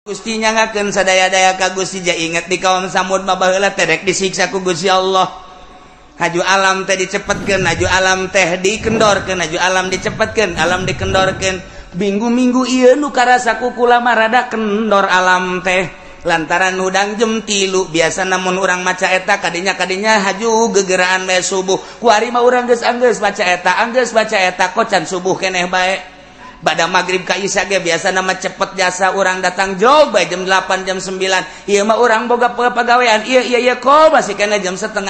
Gusti nyangakeun sadaya-daya ka Gusti ja inget di kaum Samud mah baheula teh rek disiksa ku Gusti Allah. Haju alam teh dicepetkeun, haju alam teh dikendorkeun, haju alam dicepetkeun, alam dikendorkeun. Minggu-minggu ieu nu karasa ku kula mah rada kendor alam teh lantaran hudang jam 3 biasa namun urang maca eta kadinya haju gegeraan bae subuh. Kuari mah urang geus anggeus maca eta, anggeus baca eta kocan subuh keneh bae. Pada maghrib ka isya ge biasa nama cepet jasa orang datang jauh bae jam 8 jam 9. Ieu mah urang boga pagawean. Ieu ieu ieu kok masih kena jam 7:30.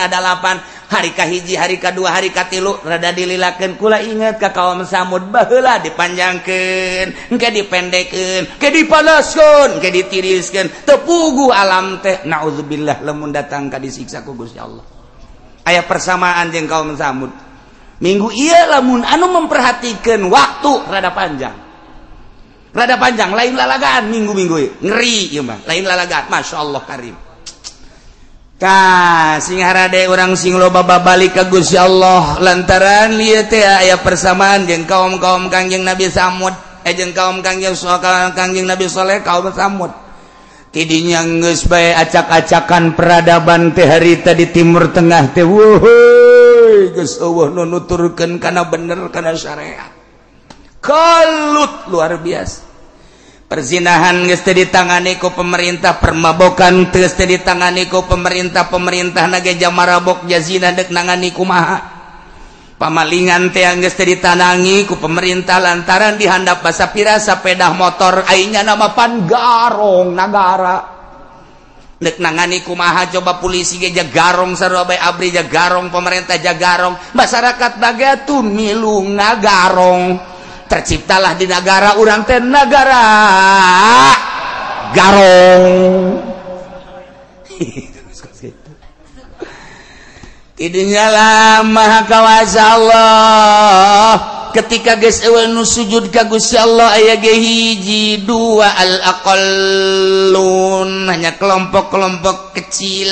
Hari ka hiji, hari ka dua, hari ka tilu rada dililakeun. Kula inget ka kaum Samud baheula dipanjangkeun, engke dipendekkeun, engke dipanaskeun, engke ditiriskeun. Teu puguh alam teh. Naudzubillah lamun datang ka disiksa ku Gusti Allah. Aya persamaan jeung kaum Samud. Minggu iya lamun anu memperhatikan waktu rada panjang lain lalagaan minggu-minggu ngeri ieu mah lain lalagaan. Masya Allah karim ka sing harade urang sing loba babalik ka Gusti Allah lantaran ieu teh aya persamaan jeung kaum-kaum Kangjeng Nabi Samud jeung kaum Kangjeng Kangjeng Nabi Saleh kaum Samud. Tidinya geus bae acak-acakan peradaban teh harita di Timur Tengah teh wuhuy geus eueuh nu nuturkeun kana bener kana syariat. Kalut luar biasa. Perzinahan geus teu ditangani ku pemerintah, permabokan geus teu ditangani ku pemerintah, pemerintah na ge jamarabok jazina deuk nangani kumaha. Pamalingan teh geus teu ditanangi ku pemerintah lantaran dihandap basa pira sepeda motor aingnya nama pan garong nagara. Dek nangani kumaha coba polisi ge jagarong sarua bae abri jagarong pemerintah jagarong masyarakat bae tuh milu ngagarong. Terciptalah di negara urang teh nagara garong. Tidinya lah maha kawasa Allah ketika geus eueuh nu sujud ka Gusti Allah aya ge hiji dua al-aqallun hanya kelompok-kelompok kecil.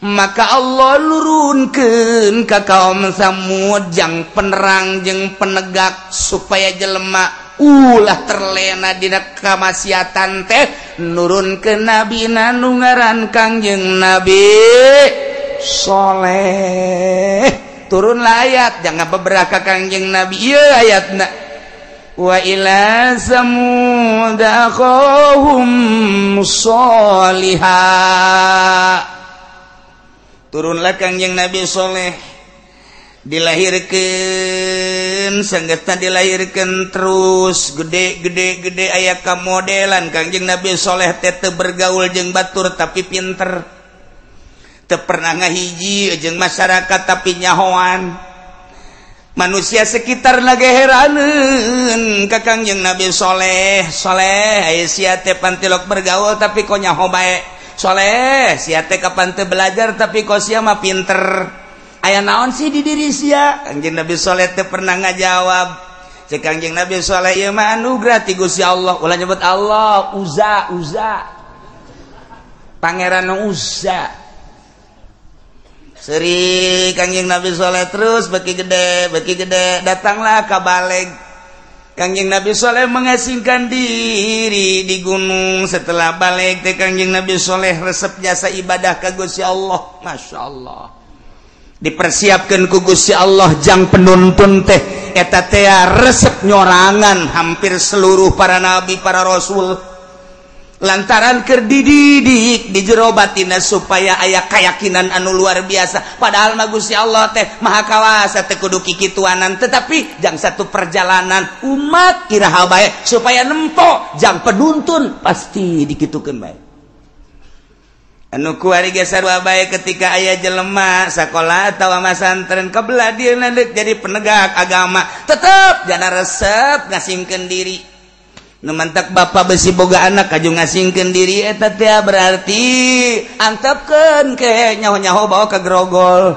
Maka Allah nurunkeun ka kaum Samud jang penerang jeung penegak supaya jelema ulah terlena dina kamaksiatan teh nurunkeun nabina nu ngaran Kangjeng Nabi Soleh. Turunlah ayat jangan beberapa Kangjeng Nabi ieu ayatna wa ila samud akhahum sholiha. Turunlah Kangjeng Nabi Soleh dilahirkeun sanggeusna dilahirkeun terus gede gede gede aya kamodelan Kangjeng Nabi Soleh teh teu bergaul jeung batur tapi pinter. Teu pernah ngahiji jeung masyarakat tapi nyahoan manusia sekitar lagi heraneun ka Kangjeng Nabi Soleh. Soleh aya sia teh pantilok bergaul tapi kok nyaho bae. Soleh sia teh kapan teu belajar tapi kok sia mah pinter. Aya naon sih di diri sia? Kangjeng Nabi Soleh teu pernah ngajawab. Cek Kangjeng Nabi Soleh ieu mah anugerah ti Gusti Allah. Ulah nyebut Allah, Uza, Uza. Pangeran Uza. Seri Kangjeng Nabi Soleh terus beki gede datanglah ka baleg. Kangjeng Nabi Soleh mengasingkan diri di gunung. Setelah balik teh Kangjeng Nabi Soleh resep jasa ibadah ka Gusti Allah. Masya Allah dipersiapkan ku Gusti Allah jang penuntun teh eta teh resep nyorangan hampir seluruh para nabi para rasul lantaran keur dididik di jero batinna supaya aya kayakinan anu luar biasa. Padahal mah Gusti Allah teh maha kawasa teh kudu kikituanan tetapi jang satu perjalanan umat iraha bae supaya nempo jang penuntun pasti dikitukeun bae. Anu kuari ge sarua bae ketika aya jelema sakola atawa masantren kebelah dieuna deuk jadi penegak agama tetep jana resep ngasingkeun diri. Nu mantak bapak besi boga anak kaju ngasingkeun diri eta teh berarti antepkeun ke nyaho-nyaho bawa ke grogol.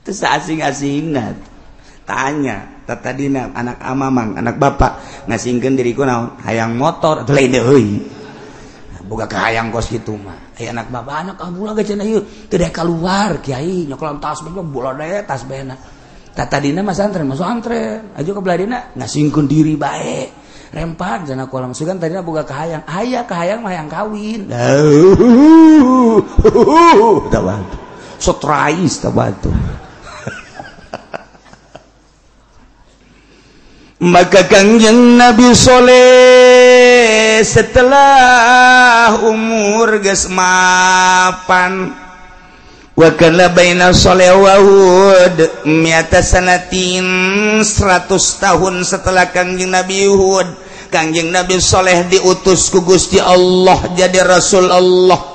Teu asing-asingna. Tanya tatadina anak amamang anak bapak ngasingkeun diri ku naon hayang motor atuh lain deui. Boga kahayang kos kitu mah. Aya anak bapak anak abulah ge cenah ieu teu daek kaluar kiai nyokolan tas bae bola dae tas bae na. Tatadina masantren masuk antren aju ke beladina ngasingkeun diri bae. Rempan cenah kolam sugan tadina boga kahayang. Aya kahayang mah hayang kawin. Tah bantu. Sotrais tah bantu. Maka Kangjeng Nabi Soleh setelah umur geus mapan wa kana baina Soleh wa Hud mi'ata sanatin 100 tahun setelah Kangjeng Nabi Hud, Kangjeng Nabi Soleh diutus ku Gusti Allah jadi Rasul Allah.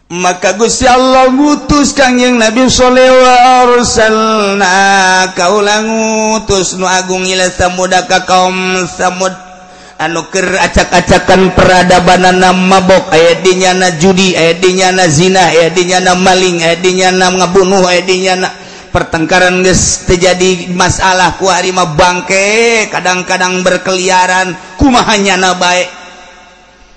Maka Gusti Allah ngutus Kangjeng Nabi Soleh wa arsalna kaula ngutus nu agung ila Samud ka kaum Samud anu keur acak-acakan peradabanana mabok, aya dinyana judi, aya dinyana zina, aya dinyana maling, aya dinyana ngabunuh, aya dinyana pertengkaran geus terjadi masalah ku ari mah bangke kadang-kadang berkeliaran kumaha nyana bae.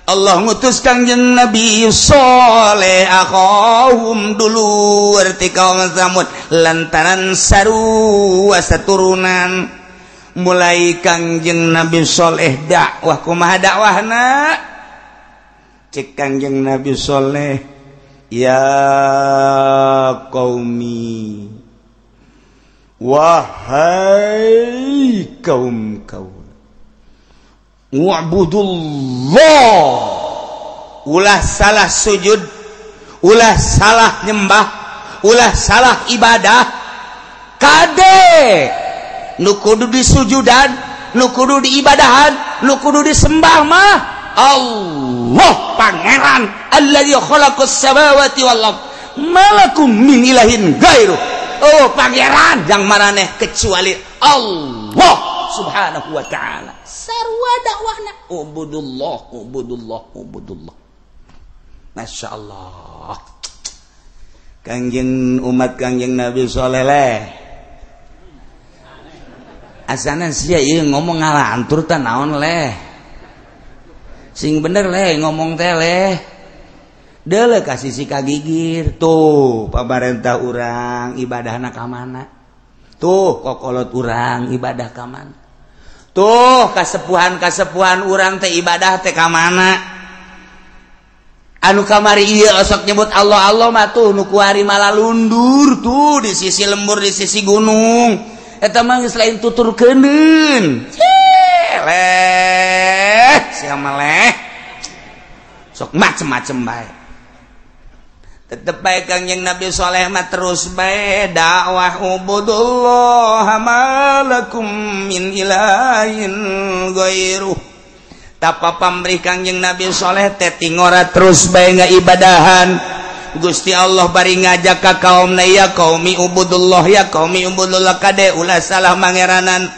Allah ngutus Kangjeng Nabi Soleh akhahum dulu arti kaum Samud lantaran sarua saturunan. Mulai Kangjeng Nabi Soleh dakwah, kumaha dakwahna? Cek Kangjeng Nabi Soleh, ya qaumi, wahai kaum kaum, wa'budullah, ulah salah sujud, ulah salah nyembah, ulah salah ibadah. Kade nu kudu disujudan, nu kudu diibadahan, nu kudu disembah mah Allah pangeran alladzi khalaqas samawati wal ardh malakum min ilahin ghairuh. Oh pangeran yang maraneh kecuali Allah subhanahu wa ta'ala. Sarua dakwahna ubudullah, ubudullah, ubudullah. Masya Allah. Kangjeng umat Kangjeng Nabi Soleh leh asana sia ieu ngomong ngalantur teh naon leh. Sing bener leh ngomong teh leh. Deuleu ka sisi kagigir tuh pamarentah urang ibadahna ka mana? Tuh kokolot urang ibadah ka mana? Tuh kasepuhan-kasepuhan urang teh ibadah teh ka mana? Anu kamari ieu osok nyebut Allah Allah mah tuh nu kuari malah lundur tuh di sisi lembur di sisi gunung. Eta mah geus lain tuturkeuneun. Leh, sia mah leh. Sok macem-macem bae. Tetep bae Kangjeng Nabi Soleh mah terus bae dakwah ubudullah malakum min ilahin ghairuh. Tapa pamrih Kangjeng Nabi Soleh teh tingora terus bae ngaibadahan. Gusti Allah bari ngajak ka kaumna, ya qaumi ubudullah, ya qaumi ubudullah, kade ulah salah mangeranan.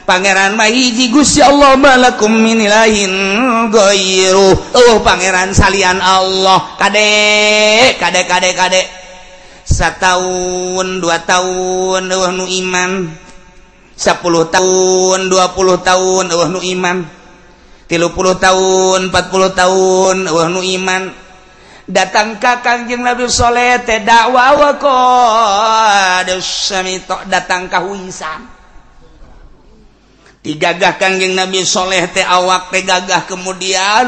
Pangeran mah hiji Gusti Allah malakum min ilahin ghairuh. Oh pangeran salian Allah. Kade kade kade kade. Setahun, 2 tahun eueuh nu iman. 10 tahun, 20 tahun eueuh nu iman. 30 tahun, 40 tahun eueuh nu iman. Datang ka Kangjeng Nabi Soleh teh dakwah wa qad samito, datang ka huisan. Digagah Kangjeng Nabi Soleh teh awak teh gagah kemudian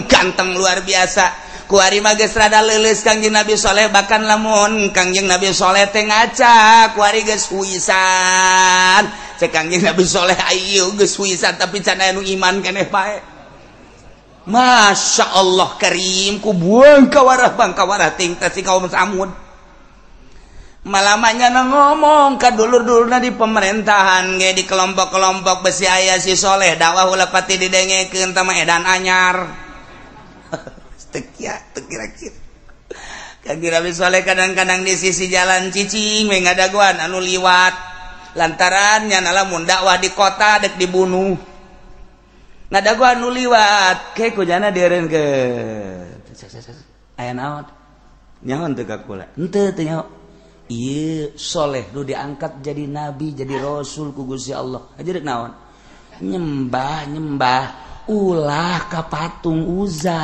ganteng luar biasa. Ku ari mah geus rada leuleus Kangjeng Nabi Soleh, bahkan lamun Kangjeng Nabi Soleh teh ngaca ku ari geus huisan. Cek Kangjeng Nabi Soleh ayo geus huisan tapi can aya nu iman keneh bae. Masya Allah karim ku buang kawarah bang kawarah ting teh si kaum Samud. Malamanya na ngomong ka dulur-dulurna di pemerintahan ge di kelompok-kelompok besi aya si Soleh dakwah ulah pati didengekeun tah mah edan anyar. Teu kira-kira. Kangjeng Nabi Soleh kadang-kadang di sisi jalan cicing we ngadaguan anu liwat. Lantaran nya lamun dakwah di kota dek dibunuh. Ngadaguan anu liwat ke kujana deureun ke. Aya naon? Nyaho teu ka kula? Henteu teu nyaho. Ieu Soleh nu diangkat jadi nabi, jadi rasul ku Gusti Allah. Aja rek naon? Nyembah, nyembah ulah ka patung Uza,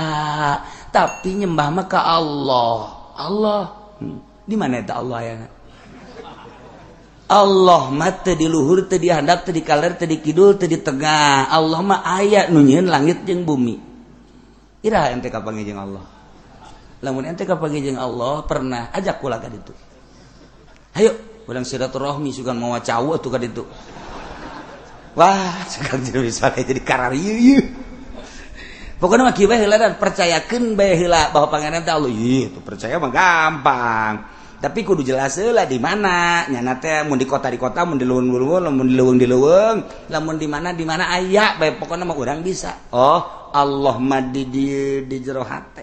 tapi nyembah mah ka Allah. Allah. Di mana eta Allah ayana? Allah mah teu di luhur, teu di handap, teu di kaler, teu di kidul, teu di tengah. Allah mah aya nu nyieun langit jeung bumi. Iraha ente kapanggih jeung Allah? Lamun ente kapanggih jeung Allah pernah ajak kula ka ditu. Hayo, urang silaturahmi sugan mawa cau atuh ka ditu. Wah, sekarang jadi bisa jadi kararieu ieu. Pokoknya mah kieu bae heula dan percayakeun bae heula bahwa pangeran teh Allah. Ih, itu percaya mah gampang. Tapi kudu jelas heula di mana nyana teh, mun di kota di kota, mun di leuweung-leuweung, mun di leuweung di leuweung, lamun di mana aya bae, pokoknya mah urang bisa. Oh, Allah mah di dieu di jero hate.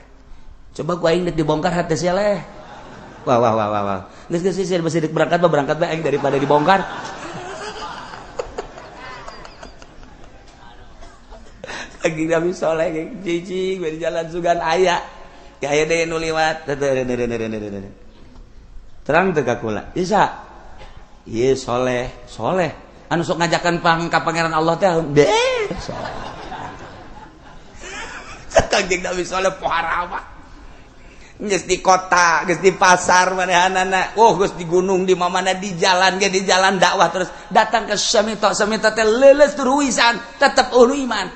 Coba ku aing deuk dibongkar hate sia leh. Wah wah wah wah wah. Geus geus sia besi deuk berangkat mah berangkat bae aing daripada dibongkar. Lagi Nabi Soleh cicing di jalan sugan aya. Aya deui nu liwat. Terang teu ka kula. Isa. Ieu soleh, soleh. Anu sok ngajakan pang ka pangeran Allah teh deh. Soleh. Kanjeng Nabi Soleh pohara. Geus di kota, geus di pasar manehanana. Oh, geus di gunung di mana di jalan ge di jalan dakwah terus datang ke Samito, Samito teh leuleus turuisan, tetep eueuh iman.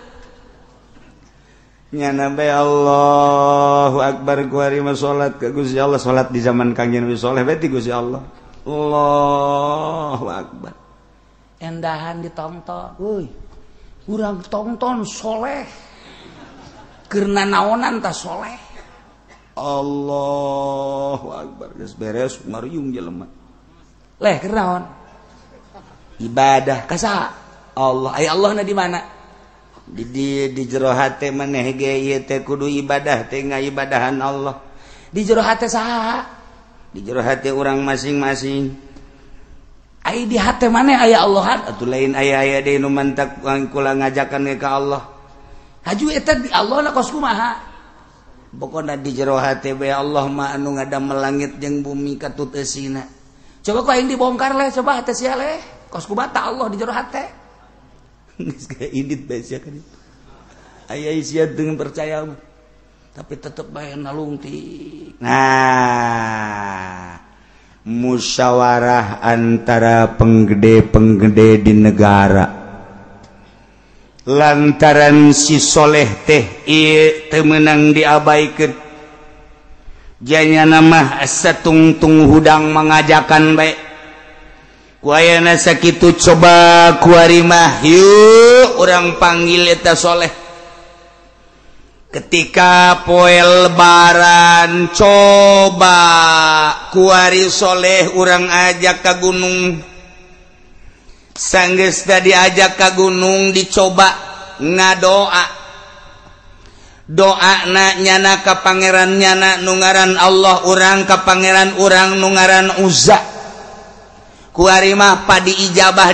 Nyana bae Allahu Akbar kuari mah salat ka Gusti Allah, salat di zaman Kangjeng Nabi Soleh bae ti Gusti Allah. Allahu Akbar. Endahan ditonton. Euy. Urang tonton soleh. Keur nanaonan tah soleh. Allahu Akbar. Geus beres mariung jelema. Leh keur naon? Ibadah ka saha? Allah. Aya Allahna di mana? Di jero hate maneh ge ieu teh kudu ibadah teh ngaibadahan Allah. Di jero hate saha? Di jero hate urang masing-masing. Ai di hate maneh aya Allahan atuh lain aya-aya deui nu mantak kula ngajakan ka Allah. Haju eta di Allah na kos kumaha? Pokona di jero hate bae Allah mah anu ngadamel langit jeung bumi katut eusina. Coba ku aing dibongkar leh, coba hate sia leh. Kos kumaha Allah di jero hate? Geus kayak indit bae sia kan. Aya sia dengan percaya mah. Tapi tetep bae nalungtik. Nah, musyawarah antara penggede-penggede di negara. Lantaran si soleh teh ieu teu meunang diabaikeun. Janyana mah satungtung hudang mangajakan bae. Kuayana sakitu coba kuari mah yuk urang panggil eta soleh. Ketika poe lebaran coba kuari soleh urang ajak ka gunung. Sanggeus tadi ajak ka gunung dicoba ngadoa. Doa na nyana ka pangeran nyana nu ngaran Allah, urang ka pangeran urang nu ngaran Uzza. Kuari mah pa diijabah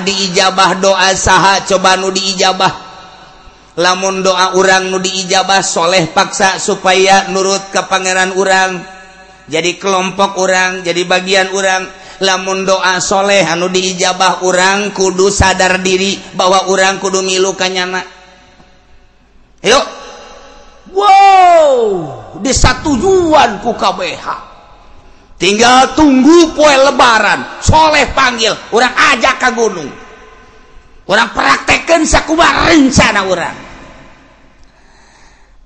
doa saha coba nu diijabah. Lamun doa urang nu diijabah soleh paksa supaya nurut ka pangeran urang, jadi kelompok urang, jadi bagian urang. Lamun doa soleh anu diijabah urang kudu sadar diri bahwa urang kudu milu ka nyana. Yuk. Wow, disatujuan ku KBH. Tinggal tunggu poe lebaran, soleh panggil, urang ajak ka gunung. Urang praktekkeun sakumaha rencana urang.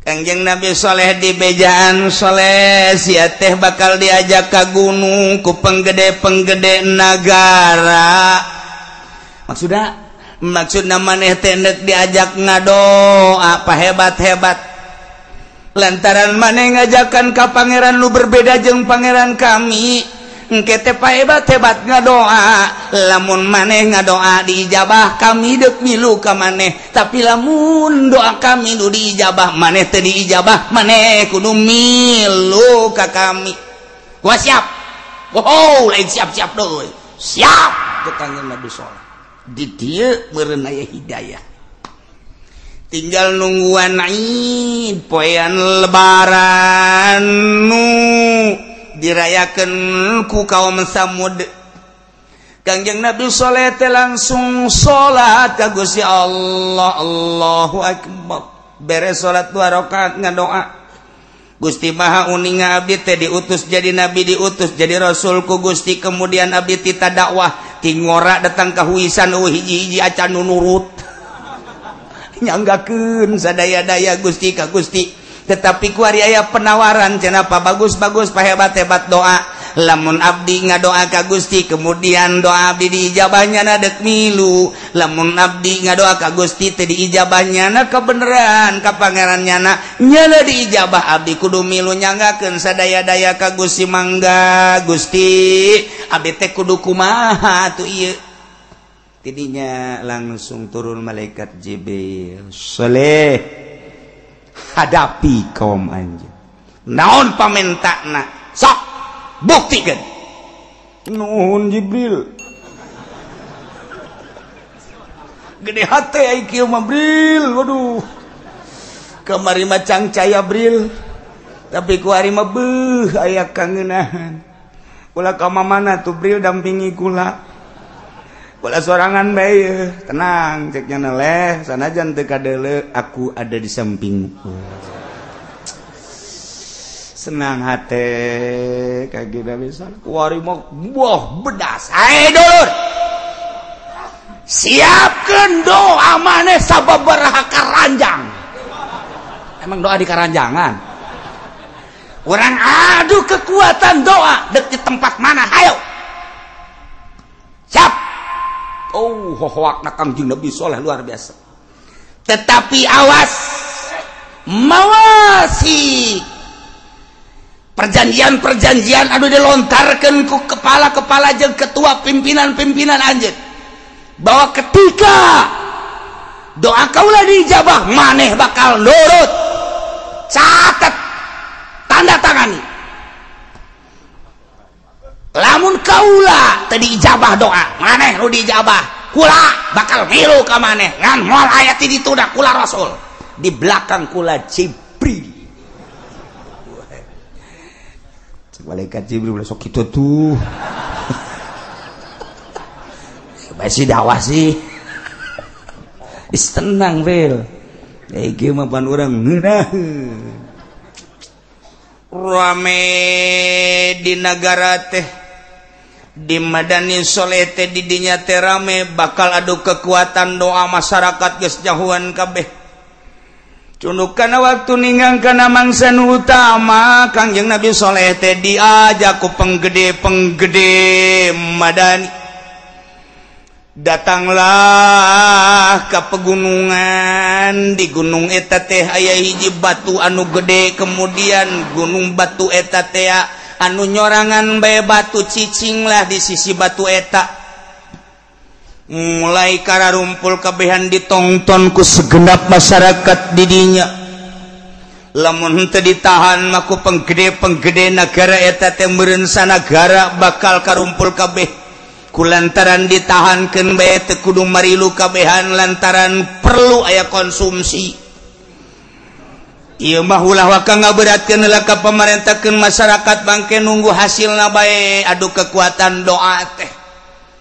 Kangjeng Nabi Soleh di bejaan soleh sia teh bakal diajak ka gunung ku penggede-penggede nagara. Maksudna maneh teh neuk diajak ngadoa apa hebat-hebat. Lantaran maneh ngajakan ka pangeran lu berbeda jeung pangeran kami, engke teh pahebat-hebat ngadoa. Lamun maneh ngadoa diijabah kami deuk milu ka maneh, tapi lamun doa kami nu diijabah maneh teu diijabah, maneh kudu milu ka kami. Gua siap. Oh, lain siap-siap deui. Siap teh Kangjeng Nabi Soleh. Di dieu meureun aya hidayah. Tinggal nungguan Id, poean lebaran nu dirayakeun ku kaum Samud. Kangjeng Nabi Soleh teh langsung salat ka Gusti Allah. Allahu Akbar. Beres salat 2 rakaat ngadoa. Gusti Maha uninga abdi teh diutus jadi nabi, diutus jadi rasul ku Gusti, kemudian abdi tita dakwah, Ti ngora datang ka Huisan eueuh hiji-hiji acan nu nurut. Nyanggakeun sadaya-daya Gusti ka Gusti. Tetapi kuari aya penawaran cenah apa bagus-bagus pahebat-hebat doa. Lamun abdi ngadoa ka Gusti kemudian doa abdi diijabahnya na dek milu. Lamun abdi ngadoa ka Gusti teu diijabahnya na kebeneran ka pangeran nyana nyana diijabah abdi kudu milu nyanggakeun sadaya-daya ka Gusti mangga Gusti abdi teh kudu kumaha tuh ieu. Tidinya langsung turun malaikat Jibril. Soleh hadapi kaum anjeun. Naon pamentakna? Sok buktikan. Nuhun Jibril. Gede hate ai kieu mah Bril. Waduh. Kamari mah cangcaya Bril. Tapi ku ari mah beuh aya kangeunahan. Ulah ka mamana tuh Bril dampingi kula. Kula sorangan bae tenang cek nya leh sanajan teu kadeuleu aku ada di sampingmu. Senang hati kagak bisa kuari mah buah bedas ae dulur siapkeun doa maneh sababaraha karanjang. Emang doa di karanjangan urang adu kekuatan doa dek di tempat mana hayo siap. Oh hohoakna Kangjeng Nabi Soleh luar biasa. Tetapi awas mawasi perjanjian-perjanjian anu dilontarkan ku kepala-kepala jeung ketua pimpinan-pimpinan anjeun bahwa ketika doa kaula diijabah maneh bakal nurut, catat, tanda tangani. Lamun kaula teu diijabah doa maneh nu diijabah kula bakal milu ka maneh ngan moal aya ti ditu da kula Rasul di belakang kula Jibril. Malaikat Jibril ulah sok kitu tuh. Basi dakwah sih. Is tenang Bil. Ieu mah pan urang ngeunaheun. Rame di nagara teh di Madani Soleh teh di dinya teh rame bakal adu kekuatan doa masyarakat geus jahuan kabeh. Cunduk kana waktu ninggang kana mangsa nu utama Kangjeng Nabi Soleh teh diajak ku penggede-penggede Madani. Datanglah ke pegunungan, di gunung eta teh aya hiji batu anu gede, kemudian gunung batu eta teh anu nyorangan bae batu cicinglah di sisi batu eta. Mulai kararumpul kabehan ditongton ku segenap masyarakat didinya. Lamun henteu ditahan mah ku penggede-penggede nagara eta teh meureun sanagara bakal karumpul kabeh. Ku lantaran ditahankeun bae teu kudu marilu kabehan lantaran perlu aya konsumsi. Ieu mah ulah waka ngaberatkeun heula ka pamarentahkeun masyarakat bangke nunggu hasilna bae adu kekuatan doa teh.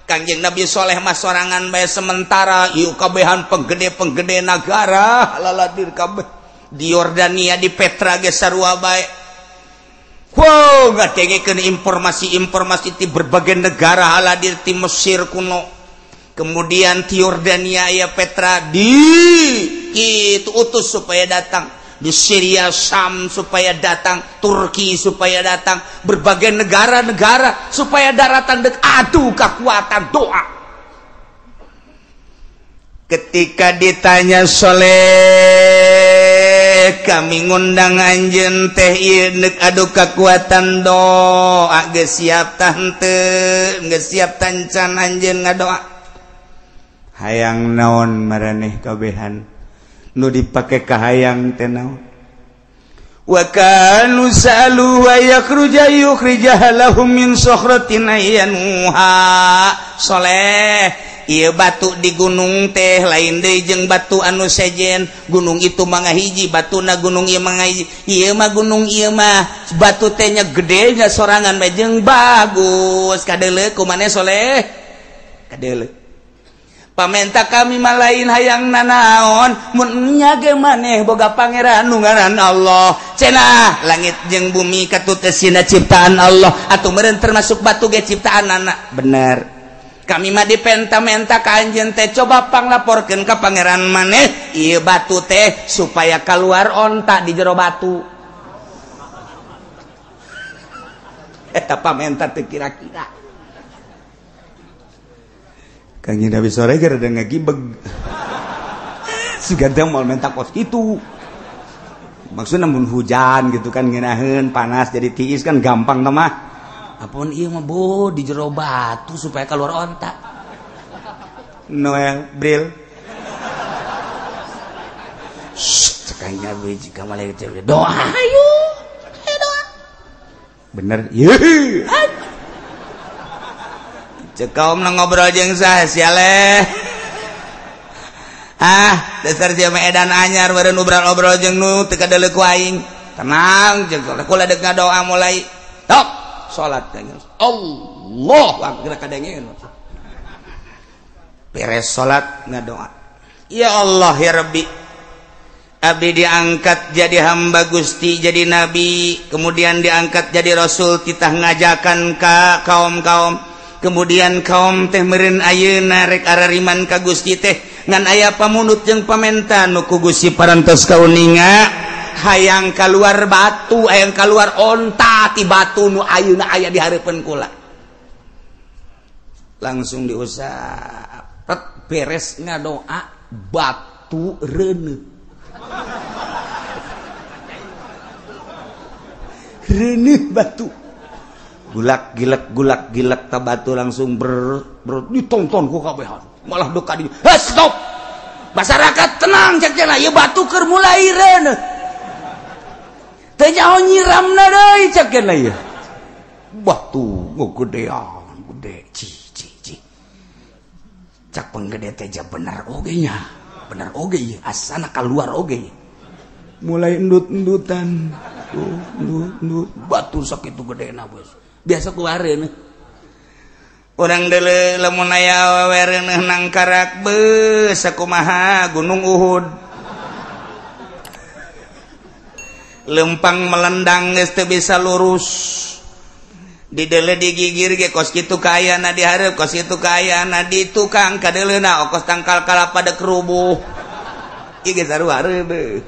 Kangjeng Nabi Soleh mah sorangan bae sementara ieu kabehan penggede-penggede nagara laladir kabeh di Yordania di Petra ge sarua bae. Wow, ngadengekeun informasi-informasi ti berbagai negara haladir ti Mesir kuno. Kemudian ti Yordania aya Petra di itu utus supaya datang, di Syria Sam supaya datang, Turki supaya datang, berbagai negara-negara supaya daratan dek adu kekuatan doa. Ketika ditanya Soleh, kami ngundang anjeun teh ieu deuk adu kekuatan doa geus siap tah henteu, geus siap tancan anjeun ngadoa. Hayang naon maraneh kabehan nu dipake kahayang teh naon? Wa kanu salu wa yakhruja yukhrijaha lahum min sokhratin ayanuha. Soleh, ieu batu di gunung teh lain deui jeung batu anu sejen. Gunung itu mah ngahiji, batuna gunung ieu mah ngahiji. Ieu mah gunung ieu mah batu teh nya gede nya sorangan bae jeung bagus. Kadeuleu ku maneh Soleh? Kadeuleu. Pamenta kami mah lain hayang nanaon, mun nya ge maneh boga pangeran nu ngaran Allah. Cenah langit jeung bumi katut esina ciptaan Allah, atuh meureun termasuk batu ge ciptaan anak. Bener. Kami mah dipenta-menta ka anjeun teh coba panglaporkeun ka pangeran maneh ieu batu teh supaya keluar onta di jero batu. Eta pamenta teu kira-kira. Kangjeng Nabi Soleh ge rada ngagibeg. Sugan teh moal menta kos kitu. Maksudna mun hujan gitu kan ngeunaheun panas jadi tiis kan gampang teh mah. Apun ieu mah bo di jero batu supaya keluar onta. Noel Bril. Cekanya biji ka malaikat doa ayo. Ayo doa. Bener. Ye. Cek kaum ngobrol jeung saha sia leh. Ah, dasar sia mah edan anyar meureun obrol-obrol jeung nu teu kadeuleu ku aing. Tenang jeung kula deuk ngadoa mulai. Tok. Salat Allah akbar kadengeun beres salat ngadoa ya Allah ya Rabbi abdi diangkat jadi hamba Gusti jadi nabi kemudian diangkat jadi rasul titah ngajakan ka kaum-kaum kemudian kaum teh meureun ayeuna rek arariman ka Gusti teh ngan aya pamunut jeung pamenta nu ku Gusti parantos kauninga hayang keluar batu hayang keluar onta ti batu nu ayeuna aya di hareupeun kula langsung diusap beres ngadoa batu reuneuh reuneuh batu gulak gilek ta batu langsung ber ditonton ku kabehan malah duka di stop masyarakat tenang cek cenah ieu batu keur mulai reuneuh teu nyaho nyiramna deui cek cenah ieu batu gedean gede ci ci ci cak penggede teh bener oge nya bener oge ieu asana kaluar oge mulai endut-endutan endut batu sakitu gedena bos biasa ku areuneuh urang deuleu lamun aya awewe reuneuh nangkarak beus sakumaha Gunung Uhud lempang melendang geus teu bisa lurus di deuleu digigir ge kos kitu kaayana di hareup kos kitu kaayana di tukang kadeuleuna okos tangkal kalapa deuk rubuh ieu ge sarua reuneuh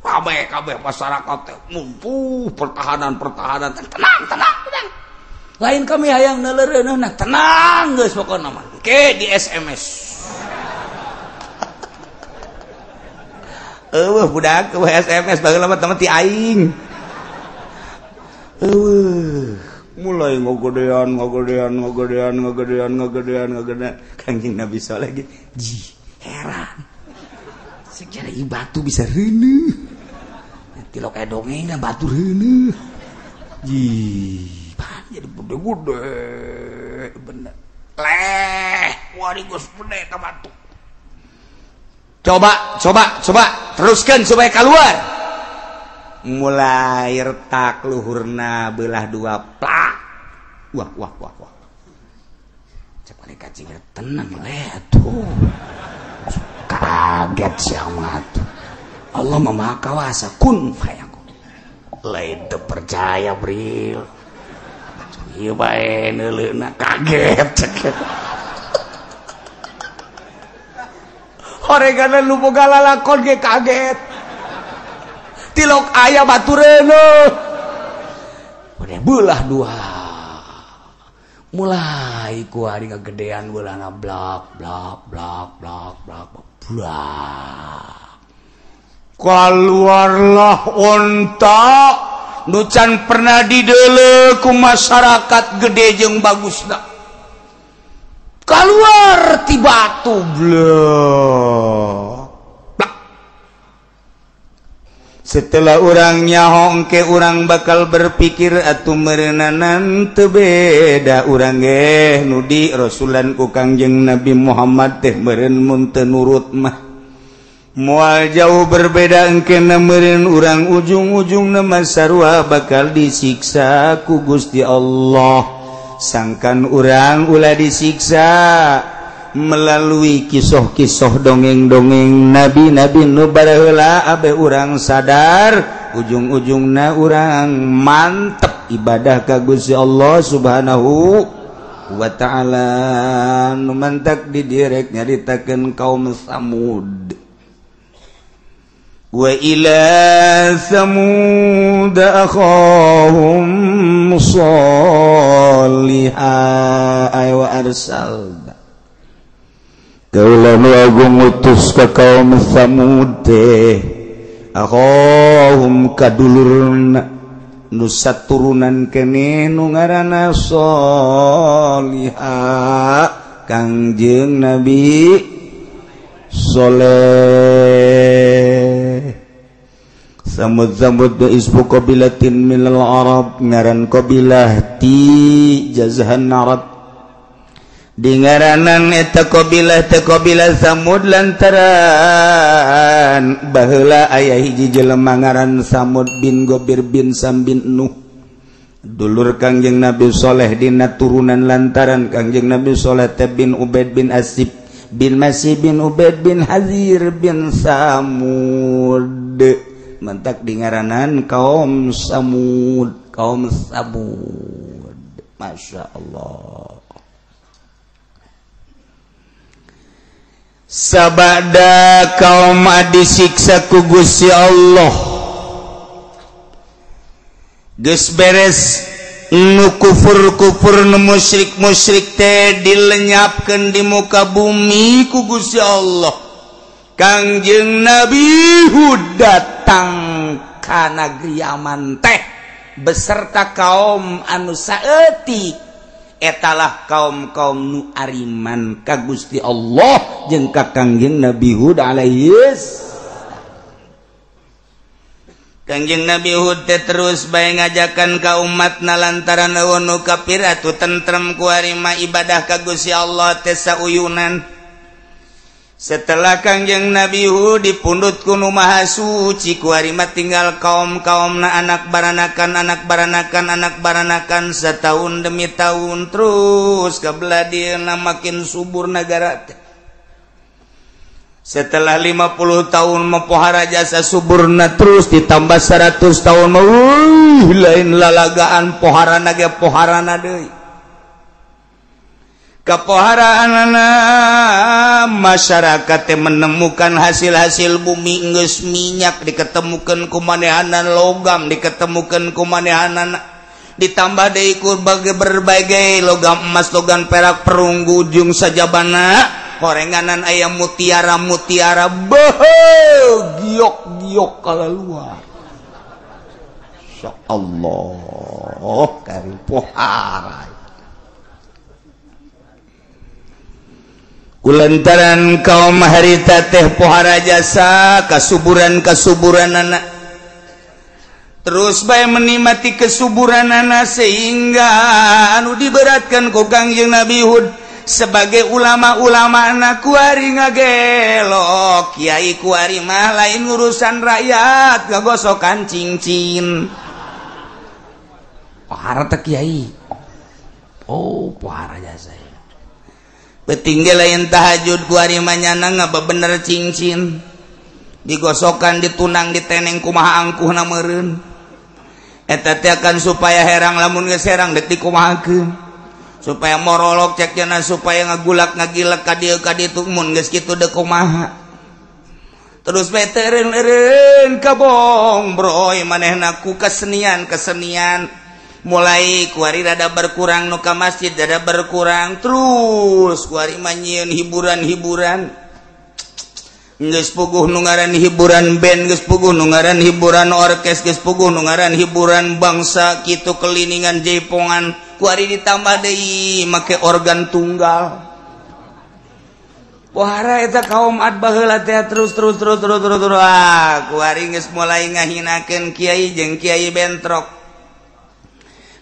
kabeh kabeh masyarakat teh mumpuh pertahanan pertahanan tenang tenang tenang lain kami hayang neuleureuneuh nah tenang geus pokona mah ke di SMS eueuh budak eueuh SMS baheula mah teman ti aing eueuh mulai ngogodean ngogodean ngogodean ngogodean ngogodean ngogodean Kangjeng Nabi Soleh ge ji heran secara ieu batu bisa reuneuh tilok aya dongengna batu reuneuh ji pan jadi gede-gede bener leh wari geus gede ka batu coba coba coba teruskan supaya keluar mulai retak luhurna belah dua plak wah wah wah wah cek malaikat Jibril tenang leh tuh kaget siamat Allah Maha Kuasa kun fayakun lain teu percaya Bril ieu bae neuleuna kaget cek horegan lu boga lalakon ge kaget tilok aya batu reuneuh udah belah dua mulai ku hari ngagedean beulahna blak blak blak blak blak blak keluarlah onta nu can pernah dideuleu ku masyarakat gede jeung bagusna keluar ti batu bleh. Setelah urang nyaho engke urang bakal berpikir atuh meureunana teu beda urang ge nu di rasulan ku Kangjeng Nabi Muhammad teh meureun mun teu nurut mah moal jauh berbeda engke meureun urang ujung-ujungna mah sarua bakal disiksa ku Gusti Allah. Sangkan urang ulah disiksa melalui kisah-kisah dongeng-dongeng nabi-nabi nu baheula abe urang sadar ujung-ujungna urang mantep ibadah ka Gusti Allah Subhanahu Subhanahu wa ta'ala nu mantak didirek nyaritakeun kaum Samud. Wa ila Samud akhahum shalihan ay wa arsalna kaula nu agung utus ka kaum Samud teh akhahum kadulurna nu saturunan keneh nu ngaranna Sholihah Kangjeng Nabi Soleh. Samud-samud ismu qabilatin minal Arab ngaran qabilah ti jazahan Arab di ngaranan eta qabilah teh qabilah Samud lantaran baheula aya hiji jelema ngaran Samud bin Gobir bin Sam bin Nuh dulur Kangjeng Nabi Soleh dina turunan lantaran Kangjeng Nabi Soleh teh bin Ubaid bin Asib bin Masih bin Ubaid bin Hazir bin Samud mentak di ngaranan kaum Samud kaum Samud. Masya Allah. Sabada kaum disiksa ku Gusti Allah geus beres nu kufur-kufur nu musyrik-musyrik teh dilenyapkeun di muka bumi ku Gusti Allah. Kangjeng Nabi Hud datang ka negeri Yaman teh beserta kaum anu saeutik etalah kaum-kaum nu ariman ka Gusti Allah jeung ka Kangjeng Nabi Hud alaihis. Kangjeng Nabi Hud teh terus bae ngajakan ka umatna lantaran eueuh nu kafir atuh tentrem ku harima ibadah ka Gusti Allah teh sauyunan. Setelah Kangjeng Nabi Hud dipundhut ku Nu Maha Suci ku harima tinggal kaum-kaumna anak baranakan anak baranakan anak baranakan setahun demi tahun terus kabelah dieuna makin subur nagara teh. Setelah 50 tahun mempohara jasa suburna terus ditambah 100 tahun lain lalagaan poharana ge poharana deui. Kapoharaanana masyarakat menemukan hasil-hasil bumi geus minyak diketemukeun ku manehanan logam diketemukeun ku manehanan ditambah deui ku berbagai logam emas logam perak perunggu jeung sajabana horenganan ayam mutiara-mutiara beuh giok-giok kalaluar. Insyaallah kari pohara. Kulantaran kaum harita teh pohara jasa kasuburan-kasuburan anak terus bae menikmati kesuburan anak sehingga anu diberatkan ku Kangjeng Nabi Hud sebagai ulama-ulama anak kuari ngagelok kiai kuari mah lain urusan rakyat ngagosokan cincin pohara teh kiai oh pohara jasa petinggi lain tahajud kuari manyana ngabebener cincin digosokan ditunang diteneng kumaha angkuhna meureun eta teh akan supaya herang lamun geus herang deuk dikumahakeun supaya morolok cek cenah supaya ngagulak ngagilek ka dieu ka ditu mun geus kitu deuk kumaha terus bae teureun-eureun kabong broy manehna ku kesenian-kesenian mulai kuari rada berkurang nu ka masjid rada berkurang terus kuari mah nyieun hiburan-hiburan geus puguh nu ngaran hiburan band geus puguh nu ngaran hiburan orkes geus puguh nu ngaran hiburan bangsa kitu keliningan jaipongan kuari ditambah deui make organ tunggal pohara eta kaum ad baheula teh terus terus terus terus terus terus ah kuari geus mulai ngahinakeun kiai jeung kiai bentrok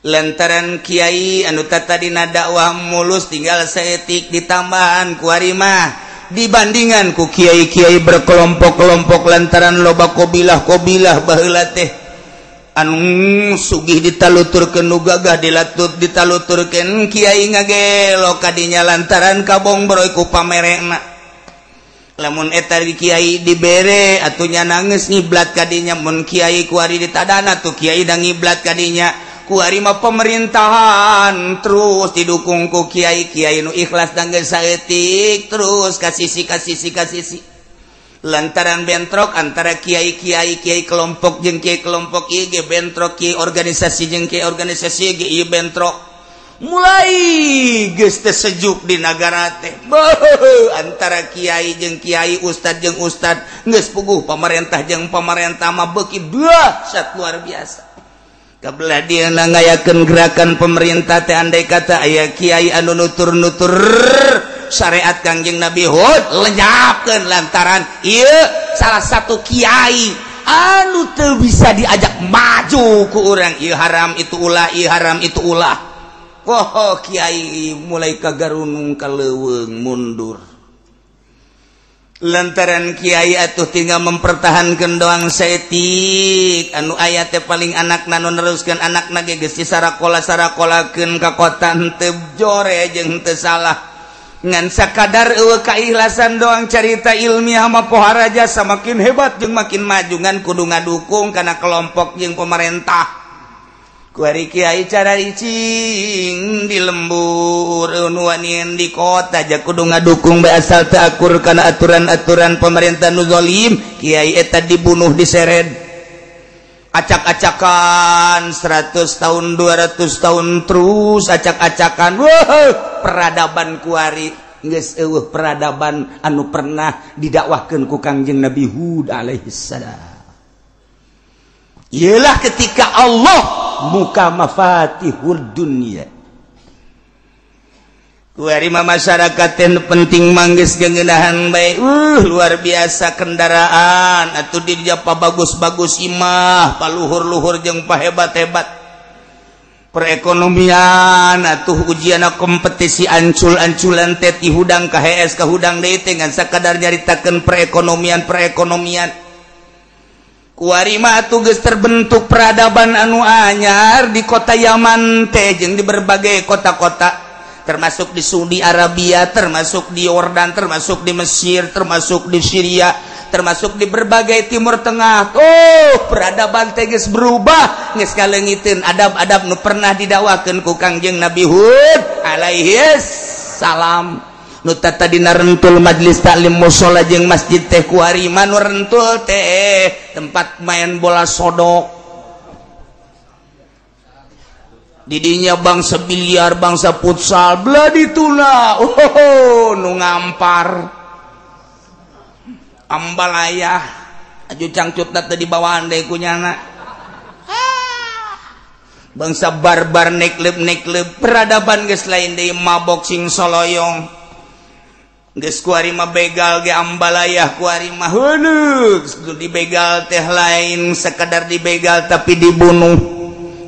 lantaran kiai anu tadina dakwah mulus tinggal saeutik ditambahan ku ari mah dibandingan ku kiai-kiai berkelompok-kelompok lantaran loba kobilah-kobilah baheula teh anu sugih ditaluturkeun nu gagah dilatut ditaluturkeun kiai ngagelo kadinya lantaran kabong broy ku pamerena lamun eta di kiai dibere atuh nya nangis ngiblat kadinya mun kiai ku ari ditadana tuh kiai da ngiblat kadinya Kuari mah pemerintahan terus didukung ku kiai-kiai nu ikhlas dan geus saeutik terus kasisi kasisi kasisi lantaran bentrok antara kiai-kiai, kiai kelompok jeung kiai kelompok ieu ge bentrok, kiai organisasi jeung kiai organisasi ge ieu bentrok, mulai geus teu sejuk di nagara teh. Beuh, antara kiai jeung kiai, ustad jeung ustad, geus puguh pamarentah jeung pamarentah mah beuki dahsyat luar biasa. Kabelah dia ngayakeun gerakan pemerintah teh andai kata aya kiai anu nutur-nutur syariat Kangjeng Nabi Hud lenyapkeun lantaran ieu salah satu kiai anu teu bisa diajak maju ku urang, ieu haram itu ulah, ieu haram itu ulah. Oh, kiai mulai kagarunung ka leuweung mundur lantaran kiai atuh tinggal mempertahankan doang saeutik anu aya teh paling anakna nu neruskeun anakna ge geus disarakola-sarakolakeun ka kota henteu jore jeung henteu salah ngan sakadar eueuh kaikhlasan doang. Carita ilmiah mah pohara jasa makin hebat jeung makin maju ngan kudu ngadukung kana kelompok jeung pemerintah. Kuari kiai cara cicing di lembur nu wanian di kota aja kudu ngadukung bae asal teu akur kana aturan-aturan pemerintah nu zalim, kiai eta dibunuh diseret acak-acakan 100 tahun 200 tahun terus acak-acakan. Wah, peradaban kuari geus eueuh peradaban anu pernah didakwahkeun ku Kangjeng Nabi Hud alaihi salam. Ialah ketika Allah muka mafatihul dunia. Kuari mah masyarakat teh penting manggis geuneunahan bae. Luar biasa kendaraan atuh di dieu bagus-bagus imah, paluhur-luhur jeung pahebat-hebat. Perekonomian atuh ujian kompetisi ancul-anculan teh ti hudang ka hees ka hudang deui teh ngan sakadar nyaritakeun perekonomian-perekonomian. Kuari mah atuh geus terbentuk peradaban anu anyar di kota Yaman teh jeung di berbagai kota-kota, termasuk di Saudi Arabia, termasuk di Yordan, termasuk di Mesir, termasuk di Syria, termasuk di berbagai Timur Tengah. Oh, peradaban teh geus berubah, geus kaleungiteun adab-adab nu pernah didakwakeun ku Kangjeng Nabi Hud alaihi salam. Nu tadina rentul majlis taklim mushola jeung masjid teh kuari mah nu rentul teh tempat main bola sodok. Didinya bangsa biliar, bangsa futsal, belah dituna. Oh, nu ngampar. Ambalayah aju cangcutna teh dibawaan deui ku nyana. Bangsa barbar neklep-neklep peradaban geus lain deui mabok sing soloyong. Geus kuari mah begal ge ambalayah kuari mah heuleuk dibegal teh lain sekadar dibegal tapi dibunuh.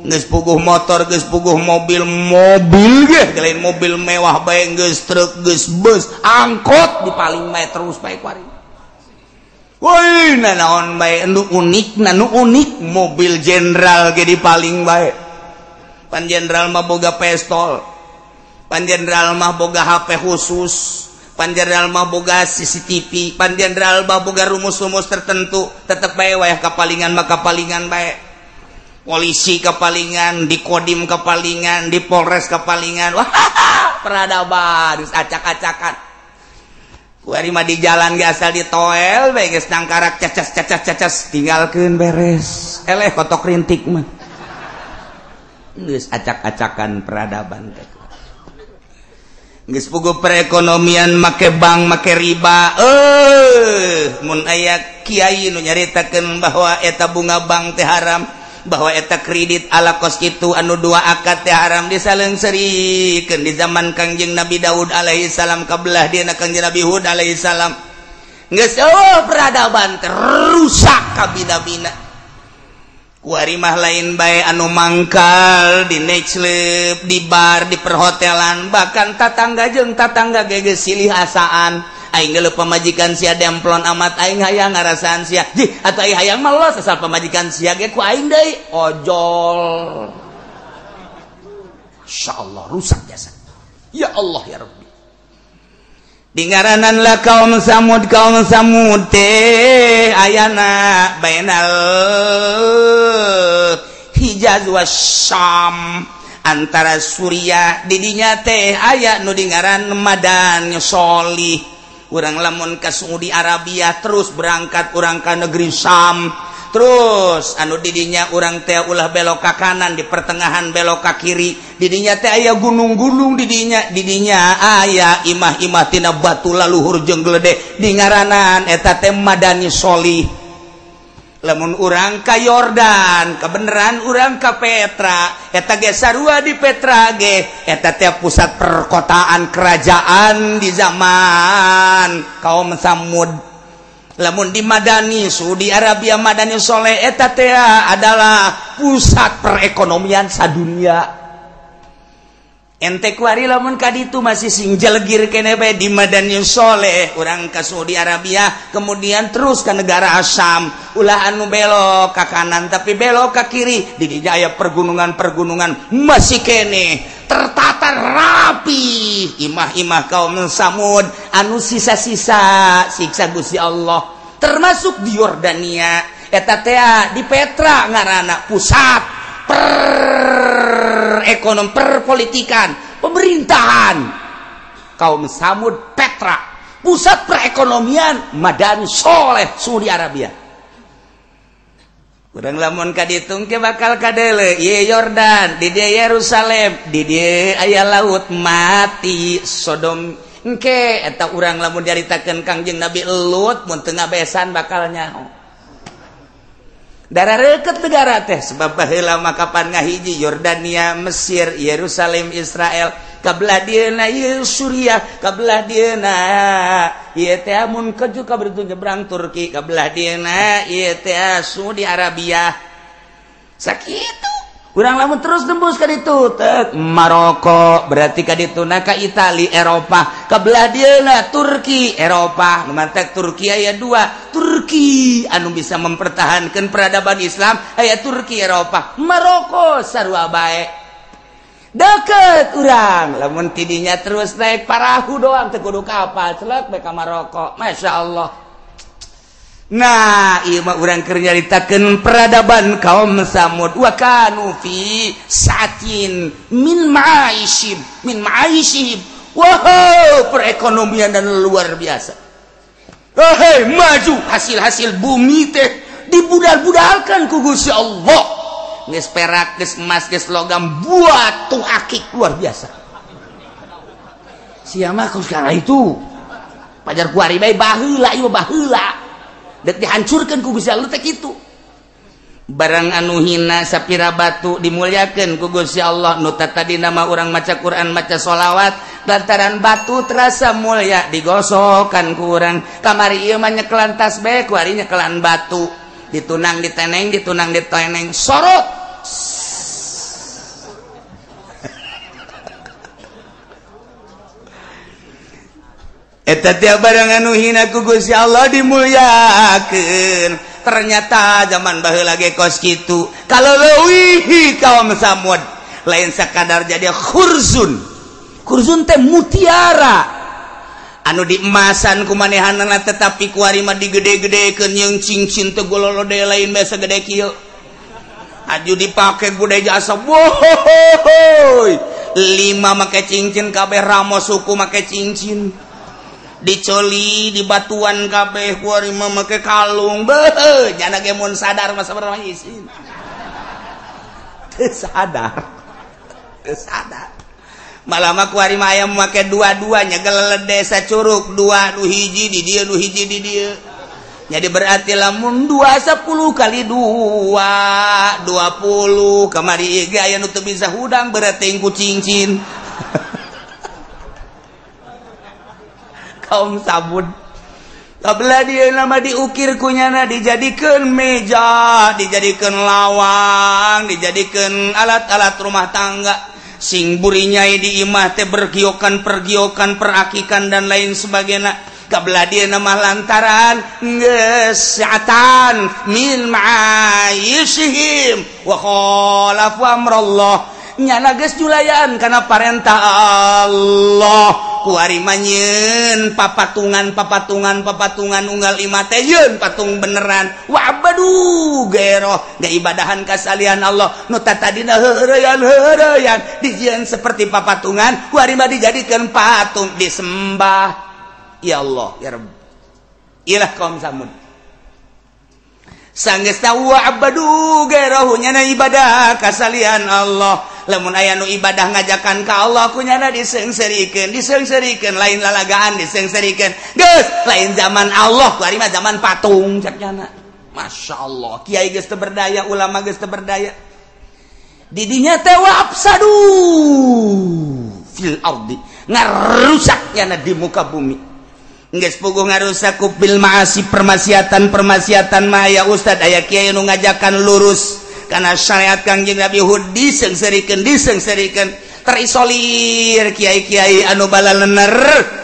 Geus puguh motor, geus puguh mobil, mobil ge lain mobil mewah bae geus truk, geus bus, angkot dipaling bae terus bae kuari. Woi, nanaon bae nu unik, nu unik mobil jenderal ge dipaling bae. Pan jenderal mah boga pistol, pan jenderal mah boga HP khusus, pan jenderal mah boga CCTV, pan jenderal mah boga rumus-rumus tertentu, tetep bae wayah kapalingan mah kapalingan bae. Polisi kapalingan, di Kodim kapalingan, di Polres kapalingan. Wah, peradaban acak-acakan. Kuari mah di jalan ge asal ditoel bae geus nangkarak cacas cacas cacas tinggalkeun beres. Eleh kotok rintik mah. Geus acak-acakan peradaban teh. Geus puguh perekonomian make bank make riba. Mun aya kiai nu nyaritakeun bahwa eta bunga bank teh haram, bahwa eta kredit ala kos kitu anu dua akad teh haram disalengserikeun di zaman Kangjeng Nabi Daud alaihi salam kabelah dieuna Kangjeng Nabi Hud alaihi salam. Geus eueuh peradaban terusak kabina-bina. Kuari mah lain bae anu mangkal di nightclub, di bar, di perhotelan, bahkan tatangga jeung tatangga ge geus silih asaan. Aing geuleuh pamajikan sia demplon amat, aing hayang ngarasaan sia. Jih, atuh aing hayang mah los asal pamajikan sia ge ku aing deui ojol. Insyaallah rusak jasa. Ya Allah ya Rabbi. Dingaranan lah kaum Samud teh ayana bainal Hijaz wasyam antara Suriah didinya teh aya nu dingaran Madan Solih. Urang lamun ka Saudi Arabia terus berangkat urang ka negeri Syam terus anu didinya urang teh ulah belok ka kanan di pertengahan belok ka kiri didinya teh aya gunung-gunung didinya didinya aya imah-imah tina batu laluhur jeung gledek di ngaranan eta teh Madani Solih. Lamun urang ka Yordan kebenaran urang ka Petra eta ge sarua di Petra ge eta teh pusat perkotaan kerajaan di zaman kaum Samud. Lamun di Madani Saudi Arabia Madani Soleh eta teh adalah pusat perekonomian sadunia. Ente kuari lamun ka ditu masih sing jelegir keneh bae di Madani Soleh urang ka Saudi Arabia kemudian terus ke negara Syam ulah anu belok ka kanan tapi belok ka kiri di dinya aya pergunungan-pergunungan masih keneh tertata rapi imah-imah kaum Samud anu sisa-sisa siksa Gusti Allah termasuk di Yordania eta teh di Petra ngaranna pusat perekonomian perpolitikan pemerintahan kaum Samud Petra pusat perekonomian Madani Soleh Saudi Arabia. Urang lamun ka ditu ke bakal kadele ieu Yordan di dieu Yerusalem di dieu aya laut mati Sodom engke eta urang lamun diaritakeun Kangjeng Nabi Lut mun teu ngabesan bakal nyaho. Darah reket negara teh sebab baheula mah kapan ngahiji Yordania Mesir Yerusalem Israel kabelah dieuna ieu Suriah kabelah dieuna ieu teh mun keju ka beritu nyebrang Turki kabelah dieuna ieu teh Saudi Arabia sakitu urang lamun terus nembus ka ditu teh Maroko berarti ka dituna ka Itali Eropa kabelah dieuna Turki Eropa nu mantek Turki aya dua Turki anu bisa mempertahankan peradaban Islam aya Turki Eropa Maroko sarua bae deket urang lamun tidinya terus naik parahu doang teu kudu kapal celek bae ka Maroko Masya Allah. Nah ieu mah urang keur nyaritakeun peradaban kaum Samud wa kanu fi sa'atin min ma'aishim min ma'aishihim wow perekonomian dan luar biasa. Hei maju hasil-hasil bumi teh dibudal-budalkan ku Gusti Allah geus perak geus emas geus logam batu akik luar biasa. Sia mah sekarang itu pajar kuari bae baheula ieu baheula dek dihancurkan ku Gusti Allah teh kitu. Barang anu hina sapira batu dimuliakeun ku Gusti Allah nu tadi nama urang maca Quran maca sholawat lantaran batu terasa mulia digosokan ku urang kamari ieu mah nyekelan tasbih kuari nyekelan batu ditunang diteneng ditunang diteneng sorot. Eta tiap barang anu hina ku Gusti Allah dimuliakeun. Ternyata zaman baheula ge kos kitu kalau leuwih kaum Samud lain sakadar jadi khurzun. Khurzun teh mutiara anu diemasan ku manehanana tetapi kuari mah digede-gedekeun jeung cincin teh gololode lain biasa gede kieu. Aju dipake gede jasa wohoy lima make cincin kabeh ramo suku make cincin dicoli di batuan kabeh kuari mah make kalung beuh nyana ge mun sadar mah sabarang isin teu sadar teu sadar malah mah kuari mah aya make dua-duanya gelede sacuruk dua nu hiji di dieu nu hiji di dieu jadi berarti lamun 2 10 kali 2 20 kamari ge aya nu teu bisa hudang berarti ku cincin kaum Samud kabelah dia nama diukir kunyana dijadikan meja dijadikan lawang dijadikan alat-alat rumah tangga sing burinyai di imah teh bergiokan pergiokan perakikan dan lain sebagainya kabelah dia nama lantaran geus min ma'aishihim wa khalafu amrallah nyana geus julayaan kana parentah Allah. Kuari mah nyeun papatungan papatungan papatungan unggal imah teh yeun patung beneran. Wa abadu geroh ga ibadahan kasalian Allah nu tadina heureyan heureyan dijieun seperti papatungan kuari mah dijadikeun patung disembah. Ya Allah ya Rabb. Ilah kaum Samud. Sanggeus wa abadu geroh nyana ibadah kasalian Allah. Lamun aya nu ibadah ngajakan ka Allah kunyana diseungseurikeun, diseungseurikeun lain lalagaan diseungseurikeun. Geus lain zaman Allah kuari mah zaman patung cek nyana. Masya Allah, kiai geus teu berdaya, ulama geus teu berdaya. Didinya teh wa afsadu fil ardi, ngarusak nyana di muka bumi. Geus puguh ngarusak ku bil maasi permaksiatan-permaksiatan mah aya ustad aya kiai nu ngajakan lurus karena syariat Kangjeng Nabi Hud diseungseurikeun diseungseurikeun terisolir kiai-kiai anu balalener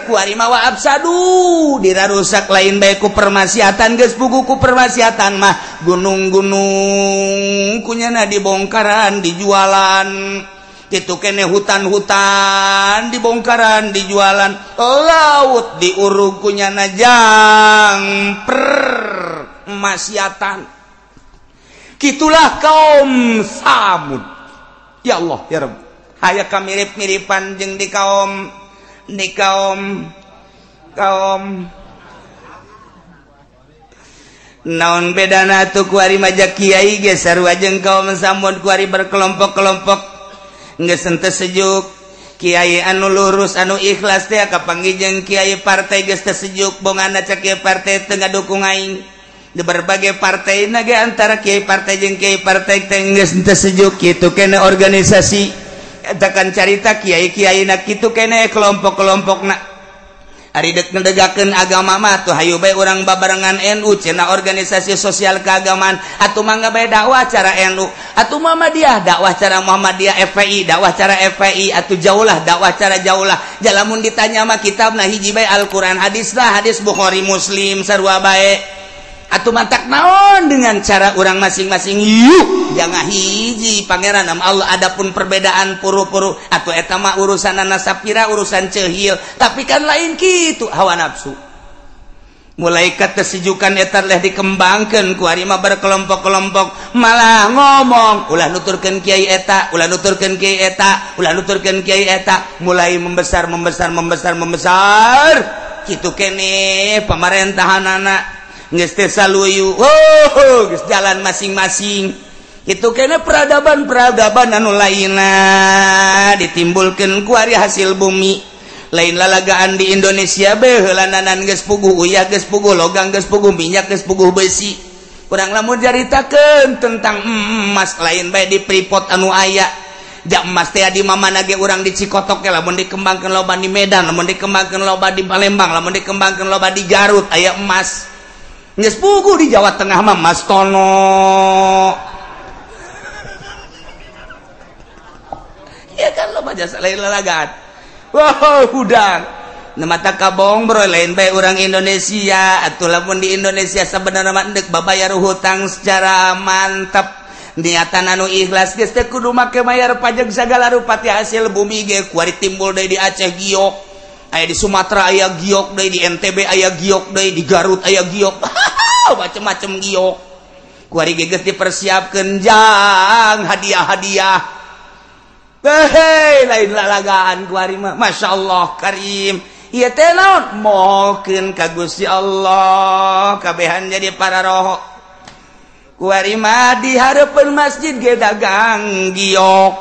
kuari mah wa afsadu dirarusak lain bae ku permaksiatan geus puguh ku permaksiatan mah gunung-gunung kunyana dibongkaran dijualan kitu kene hutan-hutan dibongkaran dijualan laut diurug kunyana jang permaksiatan. Kitulah kaum Samud. Ya Allah ya Rabb. Aya kamirip-miripan jeung di kaum kaum naon bedana atuh kuari maja kiai ge sarua jeung kaum Samud kuari berkelompok-kelompok geus henteu sejuk. Kiai anu lurus anu ikhlas teh kapanggih jeung kiai partai geus teu sejuk bongana cek kiai partai teu ngadukung aing. Di berbagai partai na ge antara kiai partai jeung kiai partai teh geus teu sejuk kitu kene organisasi eta kan carita kiai-kiai na kitu kene kelompok-kelompokna. Ari deuk ngedegakeun agama mah tuh hayu bae urang babarengan NU cenah organisasi sosial keagamaan atuh mangga bae dakwah cara NU atuh Muhammadiyah dakwah cara Muhammadiyah FPI dakwah cara FPI atuh jaulah dakwah cara jaulah jalamun ditanya mah kitabna hiji bae Al-Qur'an hadisna hadis Bukhari Muslim sarua bae atuh mantak naon dengan cara orang masing-masing yuk jangan hiji pangeran am Allah adapun perbedaan puru-puru atau eta mah urusan nasapira urusan cehil tapi kan lain kitu hawa nafsu mulai ketesejukan eta leh dikembangkeun ku ari mah berkelompok-kelompok malah ngomong ulah nuturkeun kiai eta ulah nuturkeun kiai eta ulah nuturkeun kiai eta mulai membesar membesar membesar membesar kitu kene pemerintahanana geus teh saluyu oh geus jalan masing-masing kitu kene peradaban-peradaban anu lainna ditimbulkeun ku ari hasil bumi lain lalagaan di Indonesia be heulananan geus puguh uyah geus puguh logam geus puguh minyak geus puguh besi kurang lamun caritakeun tentang emas lain bae di Freeport anu aya jak emas teh di mamana ge urang di Cikotok ge lamun dikembangkeun loba di Medan lamun dikembangkeun loba di Palembang lamun dikembangkeun loba di Garut aya emas geus puguh di Jawa Tengah mah Mas Tono. Ya kan loba jasa lain lalagaan. Wow, hudang. Nu mata kabong bro lain bae urang Indonesia atuh lamun di Indonesia sabenerna mah endek babayar hutang secara mantap. Niatan anu ikhlas geus teu kudu make bayar pajak sagala rupa ti hasil bumi ge kuari timbul deui di Aceh giok. Aya di Sumatera aya giok deui, di NTB aya giok deui, di Garut aya giok. Macem-macem giok. Kuari ge geus dipersiapkeun jang hadiah-hadiah. Hei, lain lalagaan kuari mah. Masya Allah karim. Ieu teh naon? Mokeun ka Gusti Allah kabehan jadi para roho. Kuari mah di hareupeun masjid ge dagang giok.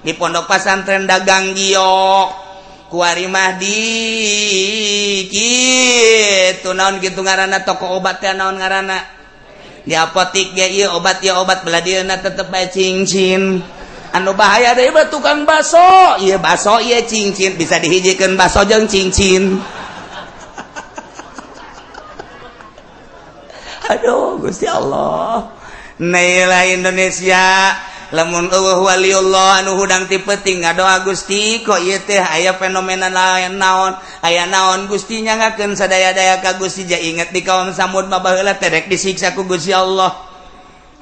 Di pondok pasantren dagang giok. Kuari mah di kitu naon kitu ngaranna toko obat teh naon ngaranna di apotik ge ieu obat ieu obat belah dieuna tetep bae cincin anu bahaya deui mah tukang baso ieu baso ieu cincin bisa dihijikeun baso jeung cincin. Aduh Gusti Allah nailah Indonesia lamun eueuh waliullah anu hudang ti peuting ngadoa Gusti kok ieu teh aya fenomena lain naon aya naon Gusti nyangakeun sadaya-daya ka Gusti ja inget di kaum Samud mah baheula teh rek disiksa ku Gusti Allah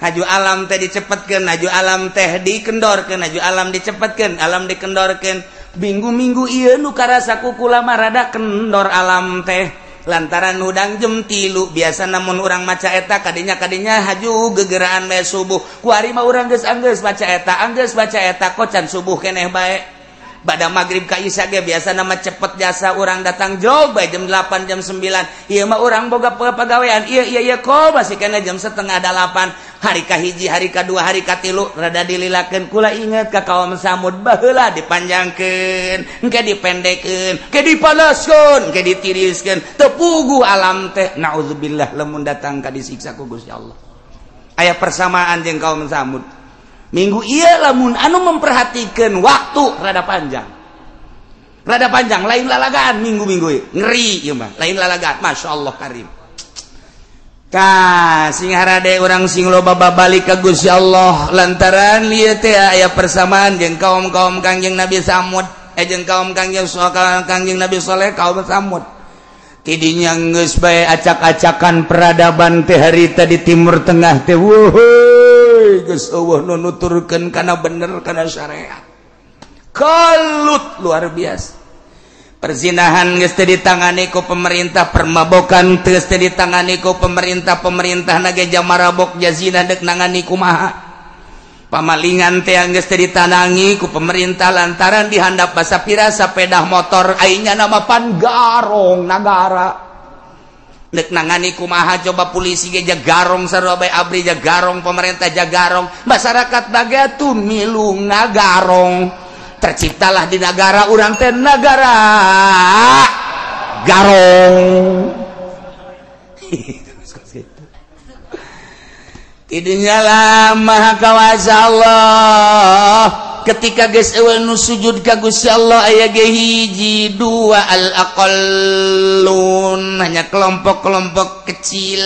haju alam teh dicepetkeun, haju alam teh dikendorkeun, haju alam dicepetkeun, alam dikendorkeun. Minggu-minggu ieu nu karasa ku kula mah rada kendor alam teh lantaran hudang jam 3 biasa namun urang maca eta kadinya haju gegeraan bae subuh. Kuari mah urang geus anggeus maca eta, anggeus baca eta kocan subuh keneh bae. Bada maghrib ka isya ge biasa nama cepet jasa urang datang jog bae jam 8 jam 9. Ieu mah urang boga pagawean. Ieu ieu ieu kok masih kena jam 7:30. Hari ka hiji, hari ka dua, hari ka tilu rada dililakeun. Kula inget ka kaum Samud baheula dipanjangkeun, engke dipendekeun, engke dipanaskeun, engke ditiriskeun. Teu puguh alam teh. Naudzubillah lamun datang ka disiksa ku Gusti Allah. Aya persamaan jeung kaum Samud. Minggu ieu lamun anu memperhatikan waktu rada panjang. Rada panjang lain lalagaan minggu-minggu ieu. Ngeri ieu mah, lain lalagaan. Masyaallah karim. Tah sing harade urang sing loba babalik ka Gusti Allah lantaran ieu teh aya persamaan jeung kaum-kaum Kangjeng Nabi Samud, jeung kaum Kangjeng Kangjeng Nabi Saleh kaum Samud. Tidinya geus bae acak-acakan peradaban teh harita di Timur Tengah teh. Wuhuy, geus eueuh nu nuturkeun kana bener kana syariat. Kalut luar biasa. Perzinahan geus teu ditangani ku pemerintah, permabokan geus teu ditangani ku pemerintah, pemerintah na ge jamarabok jazina deuk nangani kumaha. Pamalingan teh geus teu ditanangi ku pemerintah lantaran dihandap basapira sepeda motor aingnya nama pan garong nagara. Dek nangani kumaha coba polisi ge jagarong sarua bae abri jagarong pemerintah jagarong masyarakat bae tuh milu ngagarong. Terciptalah di negara urang teh nagara garong. Tidinyalah maha kawasa Allah. Ketika geus eueuh nu sujud ka Gusti Allah aya ge hiji dua al-aqallun, hanya kelompok-kelompok kecil.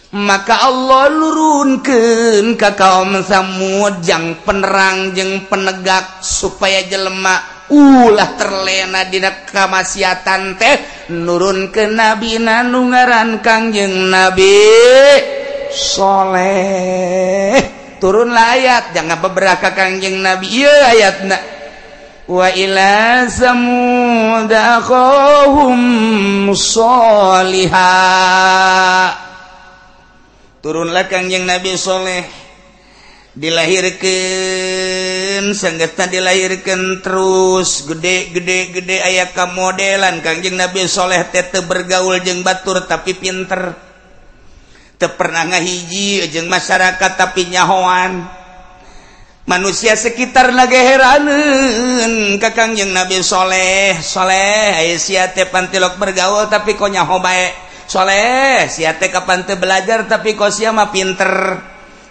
Maka Allah nurunkeun ka kaum Samud jang penerang jeung penegak supaya jelema ulah terlena dina kamaksiatan teh nurunkeun nabina nu ngaran Kangjeng Nabi Soleh. Turunlah ayat jangan beberapa Kangjeng Nabi ieu ayatna wa ila samud akhahum sholiha. Turunlah Kangjeng Nabi Soleh dilahirkeun sanggeusna dilahirkeun terus gede gede gede aya kamodelan Kangjeng Nabi Soleh teh teu bergaul jeung batur tapi pinter. Teu pernah ngahiji jeung masyarakat tapi nyahoan. Manusia sekitar lagi heraneun ka Kangjeng Nabi Soleh. Soleh aya sia teh pantilok bergaul tapi kok nyaho bae. Soleh sia teh kapan teu belajar tapi kok sia mah pinter.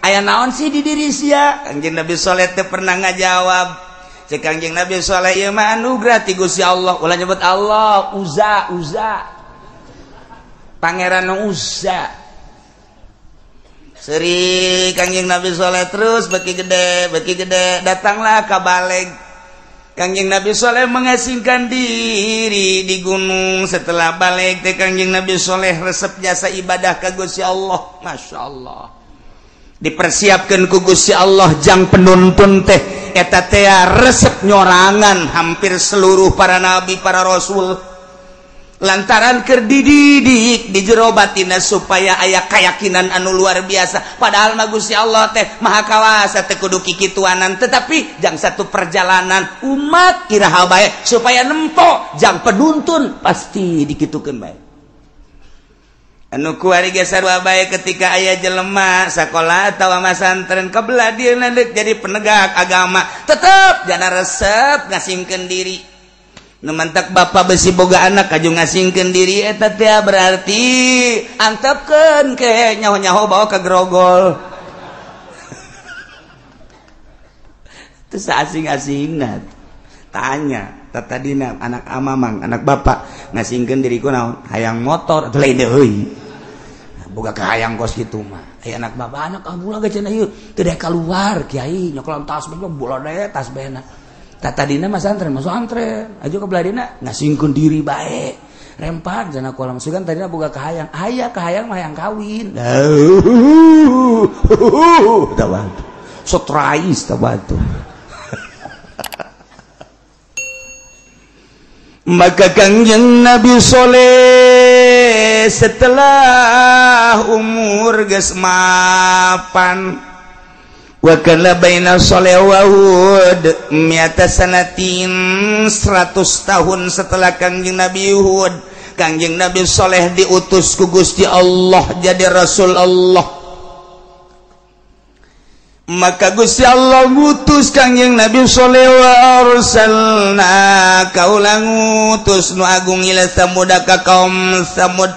Aya naon sih di diri sia? Kangjeng Nabi Soleh teu pernah ngajawab. Cek Kangjeng Nabi Soleh ieu mah anugerah ti Gusti Allah. Ulah nyebut Allah, Uza, Uza. Pangeran Uza. Seri Kangjeng Nabi Soleh terus beki gede datanglah ka baleg. Kangjeng Nabi Soleh mengasingkan diri di gunung. Setelah balik teh Kangjeng Nabi Soleh resep jasa ibadah ka Gusti Allah. Masya Allah. Dipersiapkan ku Gusti Allah jang penuntun teh eta teh resep nyorangan hampir seluruh para nabi para rasul. Lantaran keur dididik di jero batinna supaya aya kayakinan anu luar biasa. Padahal mah Gusti Allah teh maha kawasa teh kudu kikituanan, tetapi jang satu perjalanan umat iraha bae supaya nempo jang penuntun pasti dikitukeun bae. Anu kuari ge sarua bae ketika aya jelema sakola atawa masantren kebelah dieuna deuk jadi penegak agama tetep jana resep ngasingkeun diri. Nu mantak bapak besi boga anak kaju ngasingkeun diri eta teh berarti antepkeun ke nyaho-nyaho bawa ke grogol. Teu asing-asingna. Tanya, tadina anak amamang, anak bapak ngasingkeun diri ku naon? Hayang motor atuh lain deui. Boga kahayang kos kitu mah. Aya anak bapak anak kamu ge cenah ieu teu daek kaluar kiai nyokolan tas bae bola dae tas bae na. Tadina mah santren masuk antren aja ke beladina ngasingkeun diri bae rempan cenah kolam sugan tadina boga kahayang aya kahayang mah hayang kawin tah batu sotrais tah batu. Maka Kangjeng Nabi Soleh setelah umur geus mapan, wa kana baina Soleh wa Hud mi'ata sanatin, 100 tahun setelah Kangjeng Nabi Hud, Kangjeng Nabi Soleh diutus ku Gusti Allah jadi Rasul Allah. Maka Gusti Allah ngutus Kangjeng Nabi Soleh, wa arsalna kaula ngutus nu agung ila Samud ka kaum Samud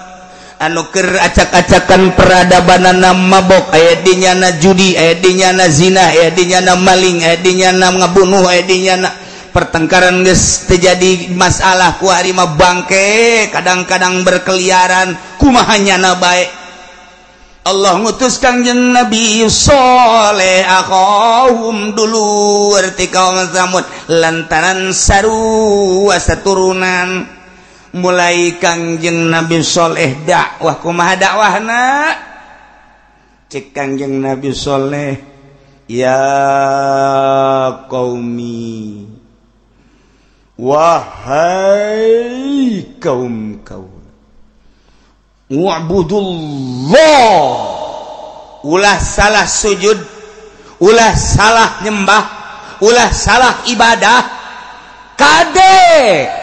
anu keur acak-acakan peradabanana, mabok aya dinyana, judi aya dinyana, zina aya dinyana, maling aya dinyana, ngabunuh aya dinyana, pertengkaran geus terjadi masalah kuari mah bangke, kadang-kadang berkeliaran, kumaha nyana bae. Allah ngutus Kangjeng Nabi Soleh akhahum dulur ti kaum Samud lantaran sarua saturunan. Mulai Kangjeng Nabi Soleh dakwah, kumaha dakwahna? Cek Kangjeng Nabi Soleh, ya qaumi, wahai kaum kaum, wa'budullah, ulah salah sujud, ulah salah nyembah, ulah salah ibadah. Kade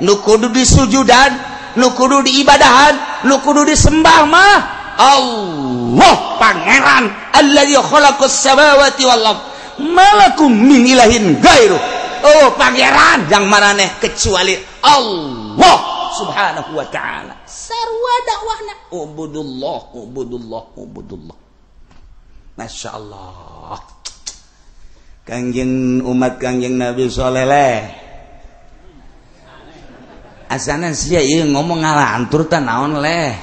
nu kudu disujudan, nu kudu diibadahan, nu kudu disembah mah Allah pangeran alladzi khalaqas samawati wal ard malakum min ilahin ghairu. Oh pangeran yang maraneh kecuali Allah subhanahu wa ta'ala. Sarua dakwahna ubudullah, ubudullah, ubudullah. Masya Allah. Kangjeng umat Kangjeng Nabi Soleh leh. Asana sia ieu ngomong ngalantur tah naon leh.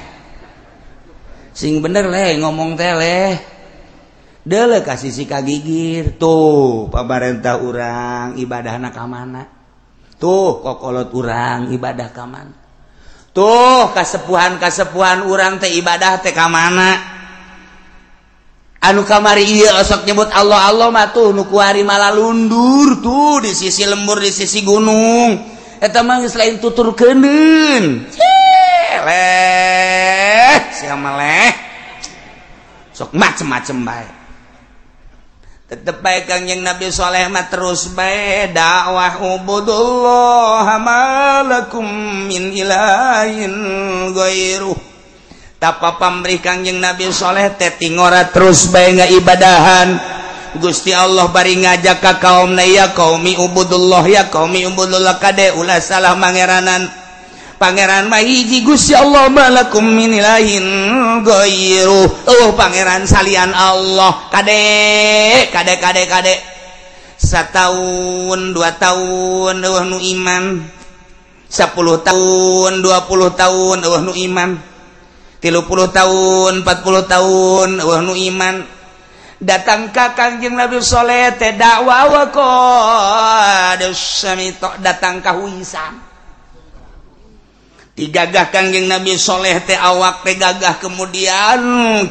Sing bener leh ngomong teh leh. Deuleu ka sisi kagigir tuh pamarentah urang ibadahna ka mana? Tuh kokolot urang ibadah ka mana? Tuh kasepuhan-kasepuhan urang teh ibadah teh ka mana? Anu kamari ieu osok nyebut Allah Allah mah tuh nu kuari malah lundur tuh di sisi lembur, di sisi gunung. Eta mah geus lain tuturkeuneun. Leh, sia mah leh. Sok macem-macem bae. Tetep bae Kangjeng Nabi Soleh mah terus bae dakwah ubudullah malakum min ilahin ghairuh. Tapa pamrih Kangjeng Nabi Soleh teh tingora terus bae ngaibadahan. Gusti Allah bari ngajak ka kaumna, ya qaumi ubudullah, ya qaumi ubudullah, kade ulah salah mangeranan. Pangeran mah hiji Gusti Allah malakum min ilahin ghairuh. Oh pangeran salian Allah. Kade kade kade kade. Setahun, 2 tahun eueuh nu iman. 10 tahun, 20 tahun eueuh nu iman. 30 tahun, 40 tahun eueuh nu iman. Datang ka Kangjeng Nabi Soleh teh dakwah wa qad samito, datang ka huisan. Digagah Kangjeng Nabi Soleh teh awak teh gagah, kemudian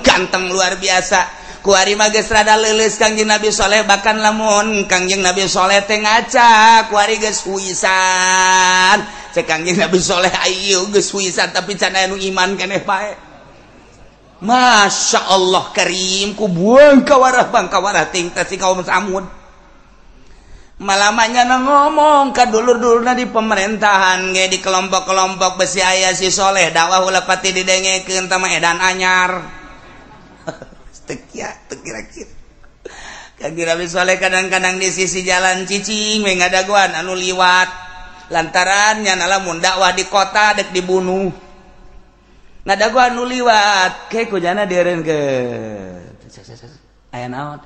ganteng luar biasa. Kuari mah geus rada leuleus Kangjeng Nabi Soleh, bahkan lamun Kangjeng Nabi Soleh teh ngaca kuari geus huisan. Cek Kangjeng Nabi Soleh ayo geus huisan tapi can aya nu iman keneh bae. Masya Allah karim ku buang kawarah bang kawarah ting teh si kaum Samud. Malamanya na ngomong ka dulur-dulurna di pemerintahan ge di kelompok-kelompok besi aya si Soleh dakwah ulah pati didengekeun tah mah edan anyar. Teu kira-kira. Kangjeng Nabi Soleh kadang-kadang di sisi jalan cicing we ngadaguan anu liwat. Lantaran nya lamun dakwah di kota dek dibunuh. Ngadaguan anu liwat ke kujana dieureun ke. Aya naon?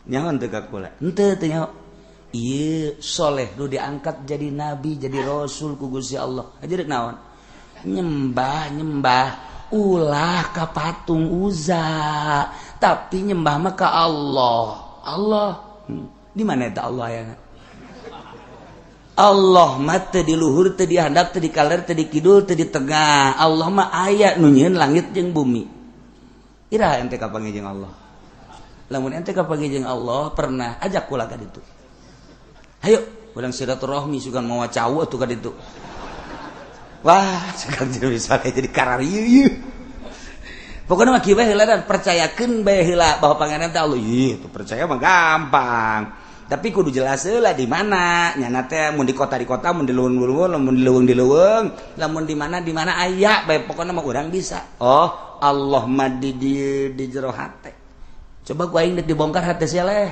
Nyaho teu ka kula? Henteu teu nyaho. Ieu Soleh nu diangkat jadi nabi, jadi rasul ku Gusti Allah. Aja rek naon? Nyembah, nyembah ulah ka patung Uza, tapi nyembah mah ka Allah. Allah. Di mana eta Allah ayana? Allah mah teu di luhur, teu di handap, teu di kaler, teu di kidul, teu di tengah. Allah mah aya nu nyieun langit jeung bumi. Iraha ente kapanggih jeung Allah? Lamun ente kapanggih jeung Allah pernah ajak kula ka ditu. Hayo, ulang silaturahmi sugan mawa cau atuh ka ditu. Wah, sekarang jadi bisa jadi kararieu ieu. Pokoknya mah kieu bae heula dan percayakeun bae heula bahwa pangeran teh Allah. Ih, itu percaya mah gampang. Tapi kudu jelas heula di mana nyana teh, mun di kota di kota, mun di leuweung-leuweung, mun di leuweung di leuweung, lamun di mana aya bae, pokoknya mah urang bisa. Oh, Allah mah di jero hate. Coba ku aing dibongkar hate sia leh.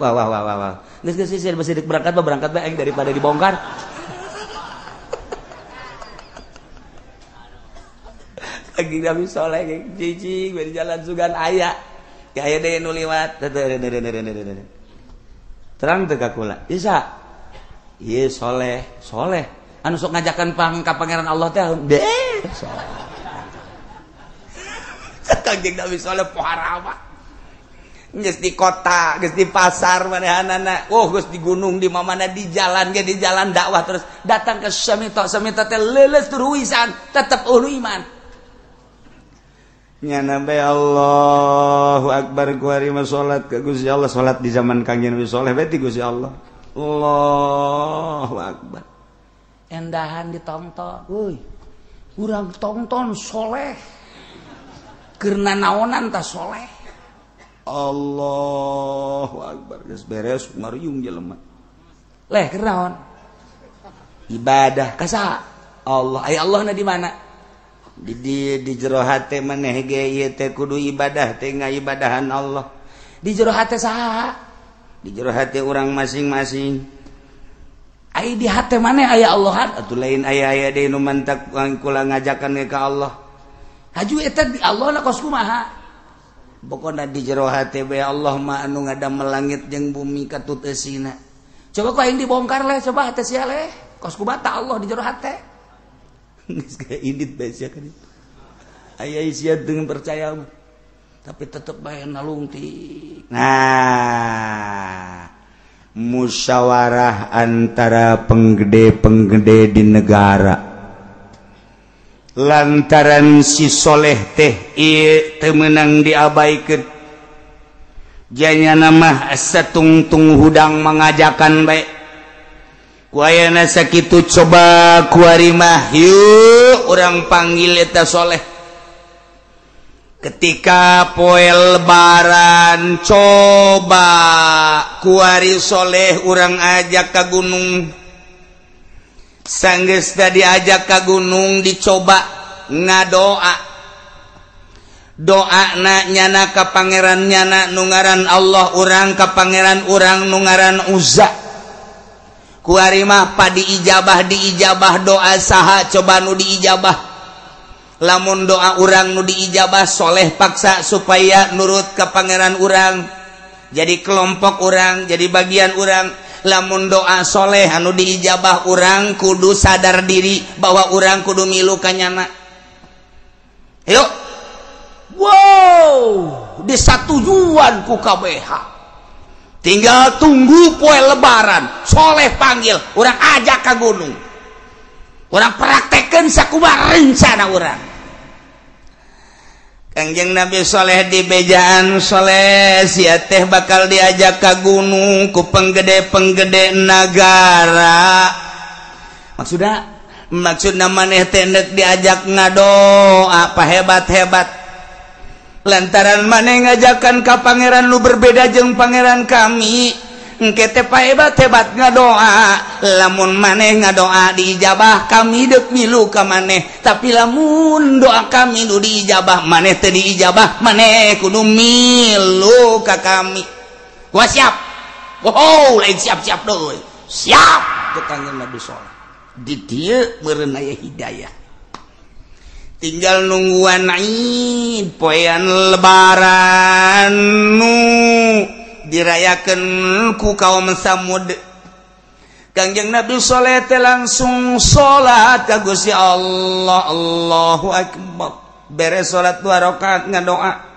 Wah wah wah wah wah. Geus geus sia masih berangkat mah berangkat bae aing daripada dibongkar. Lagi Nabi Soleh cicing di jalan sugan aya. Aya deui nu liwat. Terang teu ka kula. Isa. Ieu Soleh, Soleh. Anu sok ngajakan pang ka pangeran Allah teh deh. Soleh. Kanjeng Nabi Soleh pohara. Geus di kota, geus di pasar manehanana. Oh, geus di gunung di mana di jalan ge di jalan dakwah terus datang ke Samito, Samito teh leuleus turuisan, tetep ulu iman. Nyana bae Allahu akbar kuari mah salat ka Gusti Allah, salat di zaman Kangjeng Nabi Soleh bae ti Gusti Allah. Allahu akbar. Endahan ditonton. Euy. Urang tonton soleh. Keur nanaonan tah soleh. Allahu akbar, geus beres ngariung jelema. Leh keur naon? Ibadah ka saha? Allah. Aya Allahna di mana? Di jero hate maneh ge ieu teh kudu ibadah teh ngaibadahan Allah. Di jero hate saha? Di jero hate urang masing-masing. Ai di hate maneh aya Allah atuh lain aya-aya deui nu mantak kula ngajakan ka Allah. Haju eta di Allah na kos kumaha? Pokokna di jero hate bae Allah mah anu ngadamel langit jeung bumi katut eusina. Coba ku aing dibongkar leh, coba hate sia leh. Kos kumaha Allah di jero hate. Geus kayak indit bae sia kan. Aya sia teu percaya mah. Tapi tetep bae nalungtik. Nah, musyawarah antara penggede-penggede di negara. Lantaran si Soleh teh ieu teu meunang diabaikeun. Janyana mah satungtung hudang mangajakan bae. Ku ayana sakitu coba kuari mah yuk urang panggil eta Soleh. Ketika poe lebaran coba kuari Soleh urang ajak ka gunung. Sanggeus diajak ka gunung dicoba ngadoa. Doana nyana ka pangeran nyana nu ngaran Allah, urang ka pangeran urang nu ngaran Uzza. Kuari mah pa diijabah doa saha coba nu diijabah. Lamun doa urang nu diijabah Soleh paksa supaya nurut ka pangeran urang. Jadi kelompok urang, jadi bagian urang. Lamun doa Soleh anu diijabah urang kudu sadar diri bahwa urang kudu milu ka nyana. Yuk. Wow, disatujuan ku KBH. Tinggal tunggu poe lebaran, Soleh panggil, urang ajak ka gunung. Urang praktekkeun sakumaha rencana urang. Kangjeng Nabi Soleh di bejaan Soleh sia teh bakal diajak ka gunung ku penggede-penggede nagara. Maksudna maneh teh endek diajak ngadoa apa hebat-hebat. Lantaran maneh ngajakan ka pangeran lu berbeda jeung pangeran kami. Engke teh pahebat-hebat ngadoa, lamun maneh ngadoa diijabah kami deuk milu ka maneh, tapi lamun doa kami nu diijabah maneh teu diijabah maneh kudu milu ka kami. Wah siap. Wow, lain siap-siap deui. Siap teh Kangjeng Nabi Soleh. Di dieu meureun aya hidayah. Tinggal nungguan Id, poean lebaran nu dirayakan ku kaum Samud. Kangjeng Nabi Soleh teh langsung salat ka Gusti Allah. Allahu akbar. Beres salat 2 rakaat ngadoa.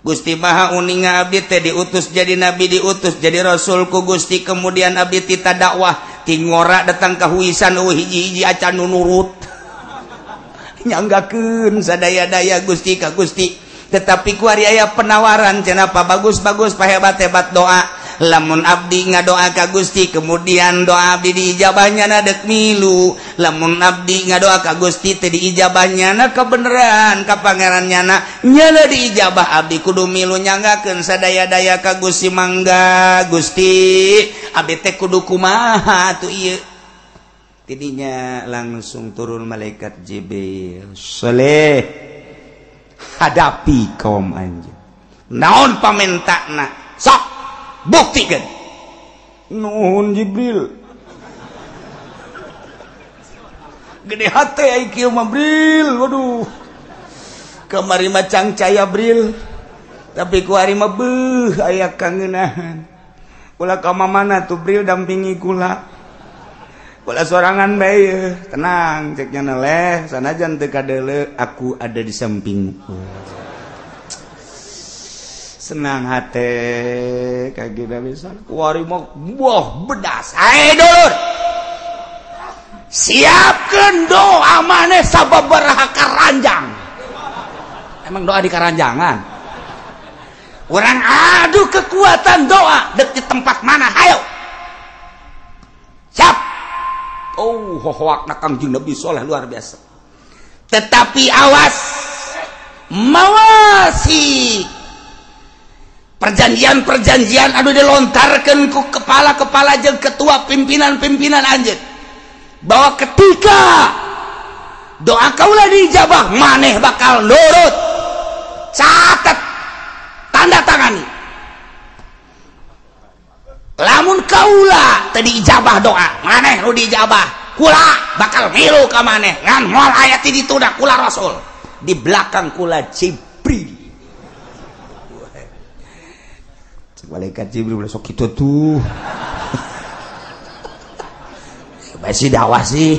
Gusti Maha uninga abdi teh diutus jadi nabi, diutus jadi rasul ku Gusti, kemudian abdi tita dakwah ti ngora datang ka huisan eueuh hiji-hiji acan nu nurut. Nyanggakeun sadaya-daya Gusti ka Gusti. Tetapi ku ari aya penawaran cenah bagus-bagus pahebat-hebat doa. Lamun abdi ngadoa ka Gusti kemudian doa abdi diijabahnya na dek milu. Lamun abdi ngadoa ka Gusti teu diijabahnya na kebeneran ka pangeran nyana nyana diijabah abdi kudu milu nyanggakeun sadaya-daya ka Gusti mangga Gusti abdi teh kudu kumaha tuh ieu. Tidinya langsung turun malaikat Jibril. Soleh, hadapi kaum anjeun. Naon pamentakna? Sok buktikeun. Nuhun Jibril. Gede hate ai kieu mah Bril. Waduh. Kamari mah cangcaya Bril. Tapi ku ari mah beuh aya kangeunahan. Ulah ka mamana tuh Bril dampingi kula. Kula sorangan bae, tenang cek nya leh, sanajan teu kadeuleu aku ada di sampingmu. Senang hate kage bisa. Kuari mah buah bedas. Ayo dulur. Siapkeun doa maneh sababaraha karanjang. Emang doa di karanjangan? Urang adu kekuatan doa dek di tempat mana? Hayo. Siap. Oh, hohoakna Kangjeng Nabi Soleh luar biasa. Tetapi awas, mawasi perjanjian-perjanjian anu dilontarkeun ku kepala-kepala jeung ketua pimpinan-pimpinan anjeun bahwa ketika doa kaula diijabah maneh bakal nurut. Catat, tanda tangani. Lamun kaula tadi ijabah doa maneh nu diijabah kula bakal milu ka maneh ngan moal aya ti ditu da kula Rasul di belakang kula Jibril. Malaikat Jibril sok kitu tuh. Masih dakwah sih.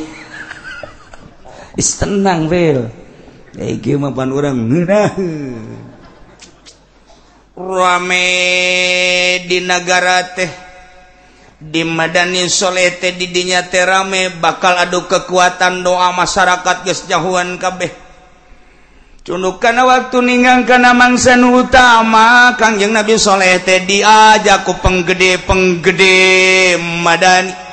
Is tenang Bil. Ieu mah pan urang ngeunaheun. Rame di nagara teh di Madani Soleh teh di dinya teh rame bakal adu kekuatan doa masyarakat geus jahuan kabeh. Cunduk kana waktu ninggang kana mangsa nu utama Kangjeng Nabi Soleh teh diajak ku penggede-penggede Madani.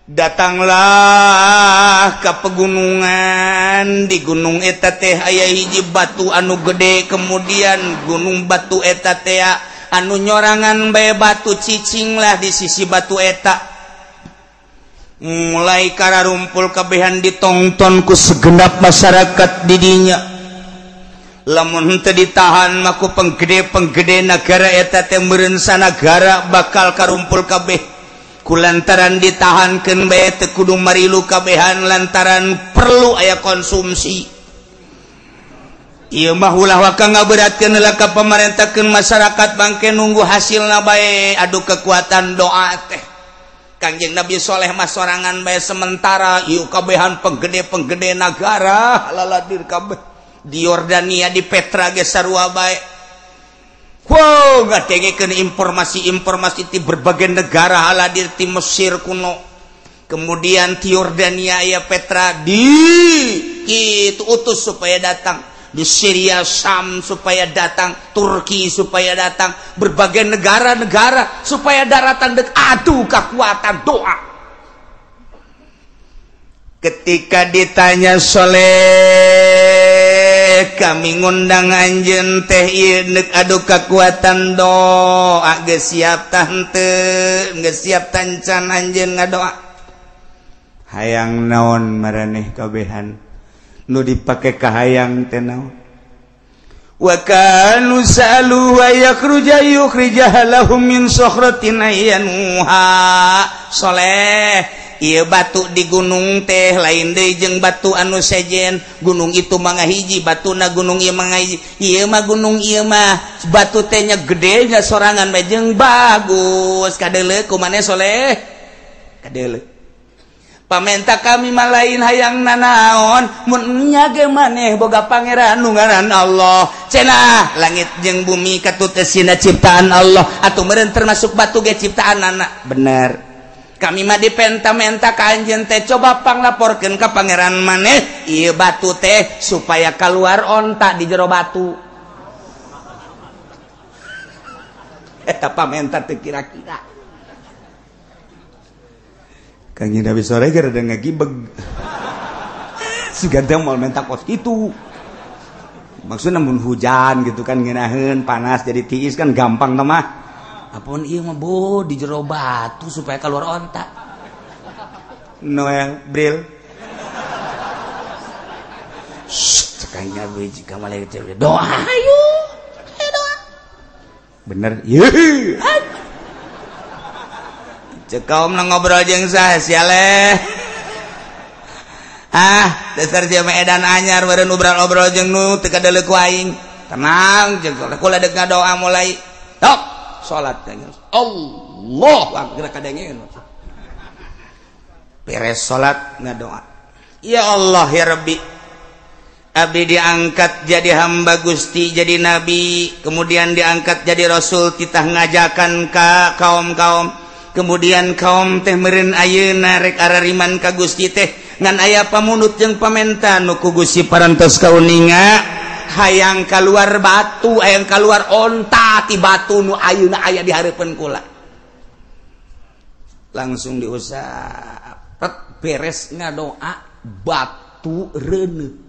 Datanglah ke pegunungan, di gunung eta teh aya hiji batu anu gede, kemudian gunung batu eta teh anu nyorangan bae batu cicinglah di sisi batu eta. Mulai kararumpul kabehan ditongton ku segenap masyarakat didinya. Lamun henteu ditahan mah ku penggede-penggede nagara eta teh meureun sanagara bakal karumpul kabeh. Kulantaran ditahankeun bae teu kudu marilu kabehan lantaran perlu aya konsumsi. Ieu mah ulah waka ngaberatkeun heula ka pamarentahkeun masyarakat bangke nunggu hasilna bae adu kekuatan doa teh. Kangjeng Nabi Soleh mah sorangan bae sementara ieu kabehan penggede-penggede nagara laladir kabeh di Yordania di Petra ge sarua bae. Wow, ngadengekeun informasi-informasi di berbagai negara haladir ti Mesir kuno. Kemudian di Yordania ya Petra di itu utus supaya datang, di Syria Sam supaya datang, Turki supaya datang, berbagai negara-negara supaya daratan dek adu kekuatan doa. Ketika ditanya Soleh, kami ngundang anjeun teh ieu neuk adu kekuatan doa geus siap tah henteu, geus siap tancan anjeun ngadoa. Hayang naon maraneh kabehan nu dipake kahayang teh naon? Wa kanu salu wa yakhruja yukhrijaha lahum min sokhratin ayanuha. Soleh, ieu batu di gunung teh lain deui jeung batu anu sejen. Gunung itu mah ngahiji, batuna gunung ieu mah ngahiji. Ieu mah gunung ieu mah batu teh nya gede nya sorangan bae jeung bagus. Kadeuleu ku maneh Soleh? Kadeuleu. Pamenta kami mah lain hayang nanaon, mun nya ge maneh boga pangeran nu ngaran Allah. Cenah langit jeung bumi katut eusina ciptaan Allah, atuh meureun termasuk batu ge ciptaanana. Bener. Kami mah dipenta-menta ka anjeun teh coba panglaporkeun ka pangeran maneh ieu batu teh supaya keluar onta di jero batu. Eta pamenta teu kira-kira. Kangjeng Nabi Soleh ge rada ngagibeg. Sugan teh moal menta kos kitu. Maksudna mun hujan gitu kan ngeunaheun panas jadi tiis kan gampang teh mah. Apun ieu mah bo di jero batu supaya keluar onta. Noel Bril. Cekanya biji kamale doa ayo. Ayo doa. Bener. Ye. Cek kaum ngobrol jeung saha sia leh. Ah, dasar sia mah edan anyar beureun obrol-obrol jeung nu teu kadeuleu ku aing. Tenang jeung kula deuk ngadoa mulai. Tok, salat Allah akbar kadengeun. Beres salat ngadoa. Ya Allah ya Rabbi. Abdi diangkat jadi hamba Gusti, jadi nabi, kemudian diangkat jadi rasul, titah ngajakan ka kaum-kaum. Kemudian kaum teh meureun ayeuna rek arariman ka Gusti teh ngan aya pamunut jeung pamenta nu ku Gusti parantos kauninga hayang kaluar batu, hayang kaluar onta ti batu nu ayeuna aya di hareupeun kula. Langsung diusap, beres ngadoa batu reuneuh.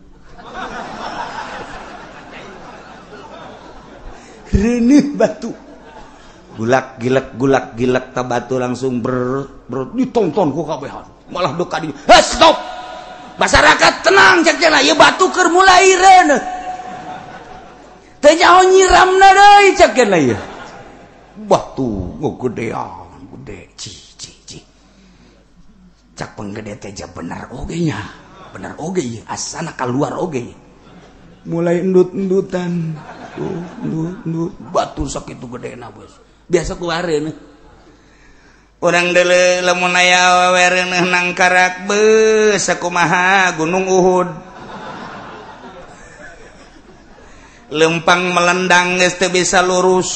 Reuneuh batu. Gulak gilek gulak gilek ta batu langsung ber ditonton ku kabehan. Malah duka di. Heh, stop. Masyarakat tenang cek cenah ieu batu keur mulai reuneuh. Teu nyaho nyiramna deui cek cenah ieu. Batu gedean gede ci ci ci. Cak penggede teh bener oge nya. Bener oge ieu asana kaluar oge. Mulai endut-endutan. Tuh, endut, batu sakitu gedena bos. Biasa ku areuneuh. Urang deuleu lamun aya awewe reuneuh nangkarak beuh sakumaha Gunung Uhud. Lempang melendang geus teu bisa lurus.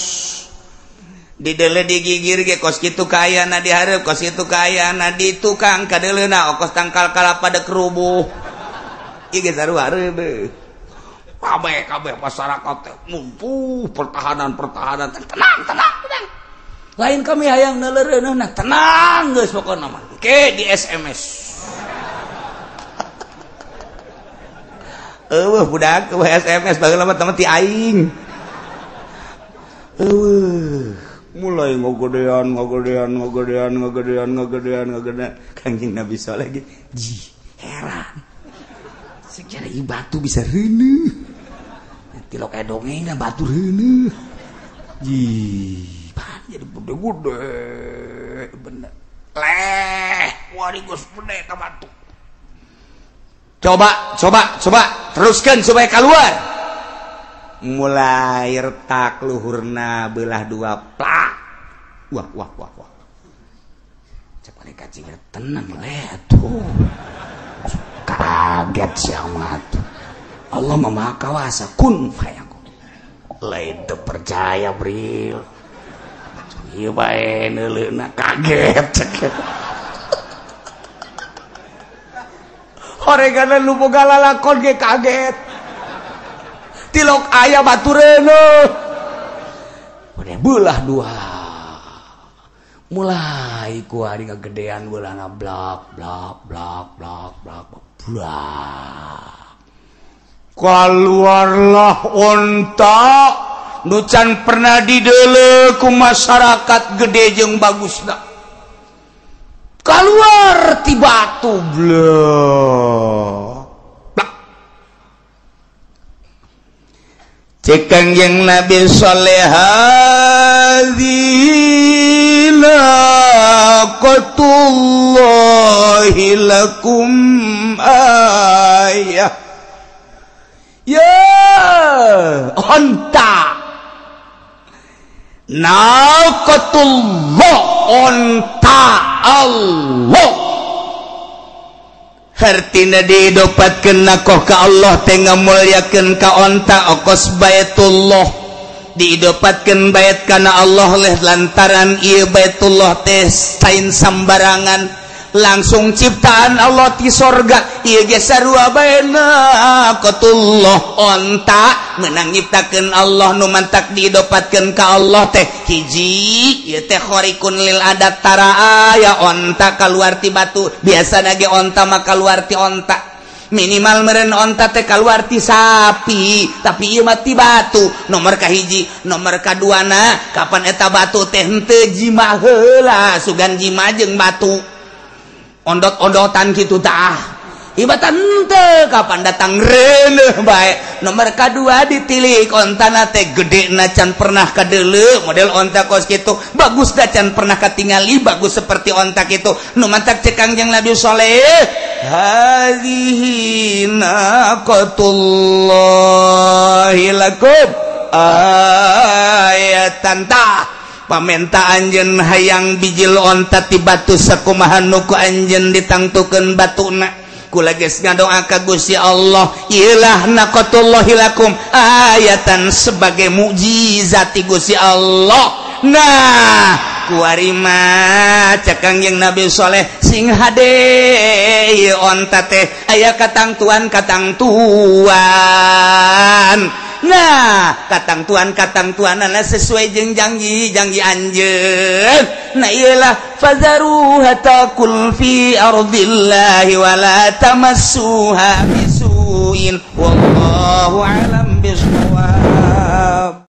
Di deuleu digigir ge kos kitu kaayana di hareup, kos kitu kaayana di tukang kadeuleuna okos tangkal kalapa deuk rubuh. Ieu ge sarua reuneuh. Kabeh kabeh masyarakat teh mumpuh pertahanan pertahanan tenang tenang tenang. Lain kami hayang neuleureuneuh nah tenang geus pokona mah. Ke di SMS. Eueuh budak eueuh SMS baheula mah teman ti aing. Eueuh mulai ngogodean ngogodean ngogodean ngogodean ngogodean ngogodean Kangjeng Nabi Soleh ge ji heran. Secara batu bisa reuneuh. Tilok aya dongengna batu reuneuh. Ji, pan jadi gede-gede bener. Leh, wari geus gede ka batu. Coba, coba, coba teruskan supaya keluar. Mulai retak luhurna belah dua plak. Wah, wah, wah, wah. Cek malaikat Jibril tenang leh tuh. Kaget siamat. Allah Maha Kuasa kun fayakun. Lain teu percaya Bril. Ieu bae neuleuna kaget cek. Horegana nu boga lalakon ge kaget. Tilok aya batu reuneuh. Udah belah dua. Mulai ku ari ngagedean beulahna blak blak blak blak blak blak. Keluarlah onta nu can pernah dideuleu ku masyarakat gede jeung bagusna. Keluar ti batu blak. Blak. Cek Kangjeng Nabi Soleh hadhihi naqatullahi lakum ayah. Ya onta naqatullah onta Allah hartina didopatkeun nakoh ka Allah teh ngamulyakeun ka onta okos Baitullah diidopatkeun bait kana Allah leh lantaran ieu Baitullah teh sain sambarangan Langsung ciptaan Allah ti sorga ieu ge sarua bae naqatullah onta meunang nyiptakeun Allah nu mantak didopatkeun ka Allah teh hiji ieu teh khariqun lil adat tara aya onta kaluar ti batu biasana ge onta mah kaluar ti onta minimal meren onta teh kaluar ti sapi tapi ieu mah ti batu nomor kahiji nomor kaduana kapan eta batu teh henteu jima heula sugan jima jeung batu ondot-ondotan kitu tah ibatan henteu kapan datang reuneuh bae nomor kadua ditilik ontana teh gedena can pernah kadeuleu model onta kos kitu bagus da can pernah katingali bagus seperti onta kitu nu mantak cek Kangjeng Nabi Soleh hadhihi naqatullahi lakum ayatan tah pamenta anjeun hayang bijil onta ti batu sakumaha nu ku anjeun ditangtukeun batuna kula geus ngadoa ka Gusti Allah ilah naqatullahi lakum ayatan sebagai mukjizat ti Gusti Allah. Nah kuarima cek Kangjeng Nabi Soleh sing hade ieu onta teh aya katangtuan katangtuan. Nah katangtuan katangtuanana sesuai jeung janji janji anjeun. Nah iyalah fazaruha taqul fi ardillahi wala tamassuha bisuin wallahu alam bisawab.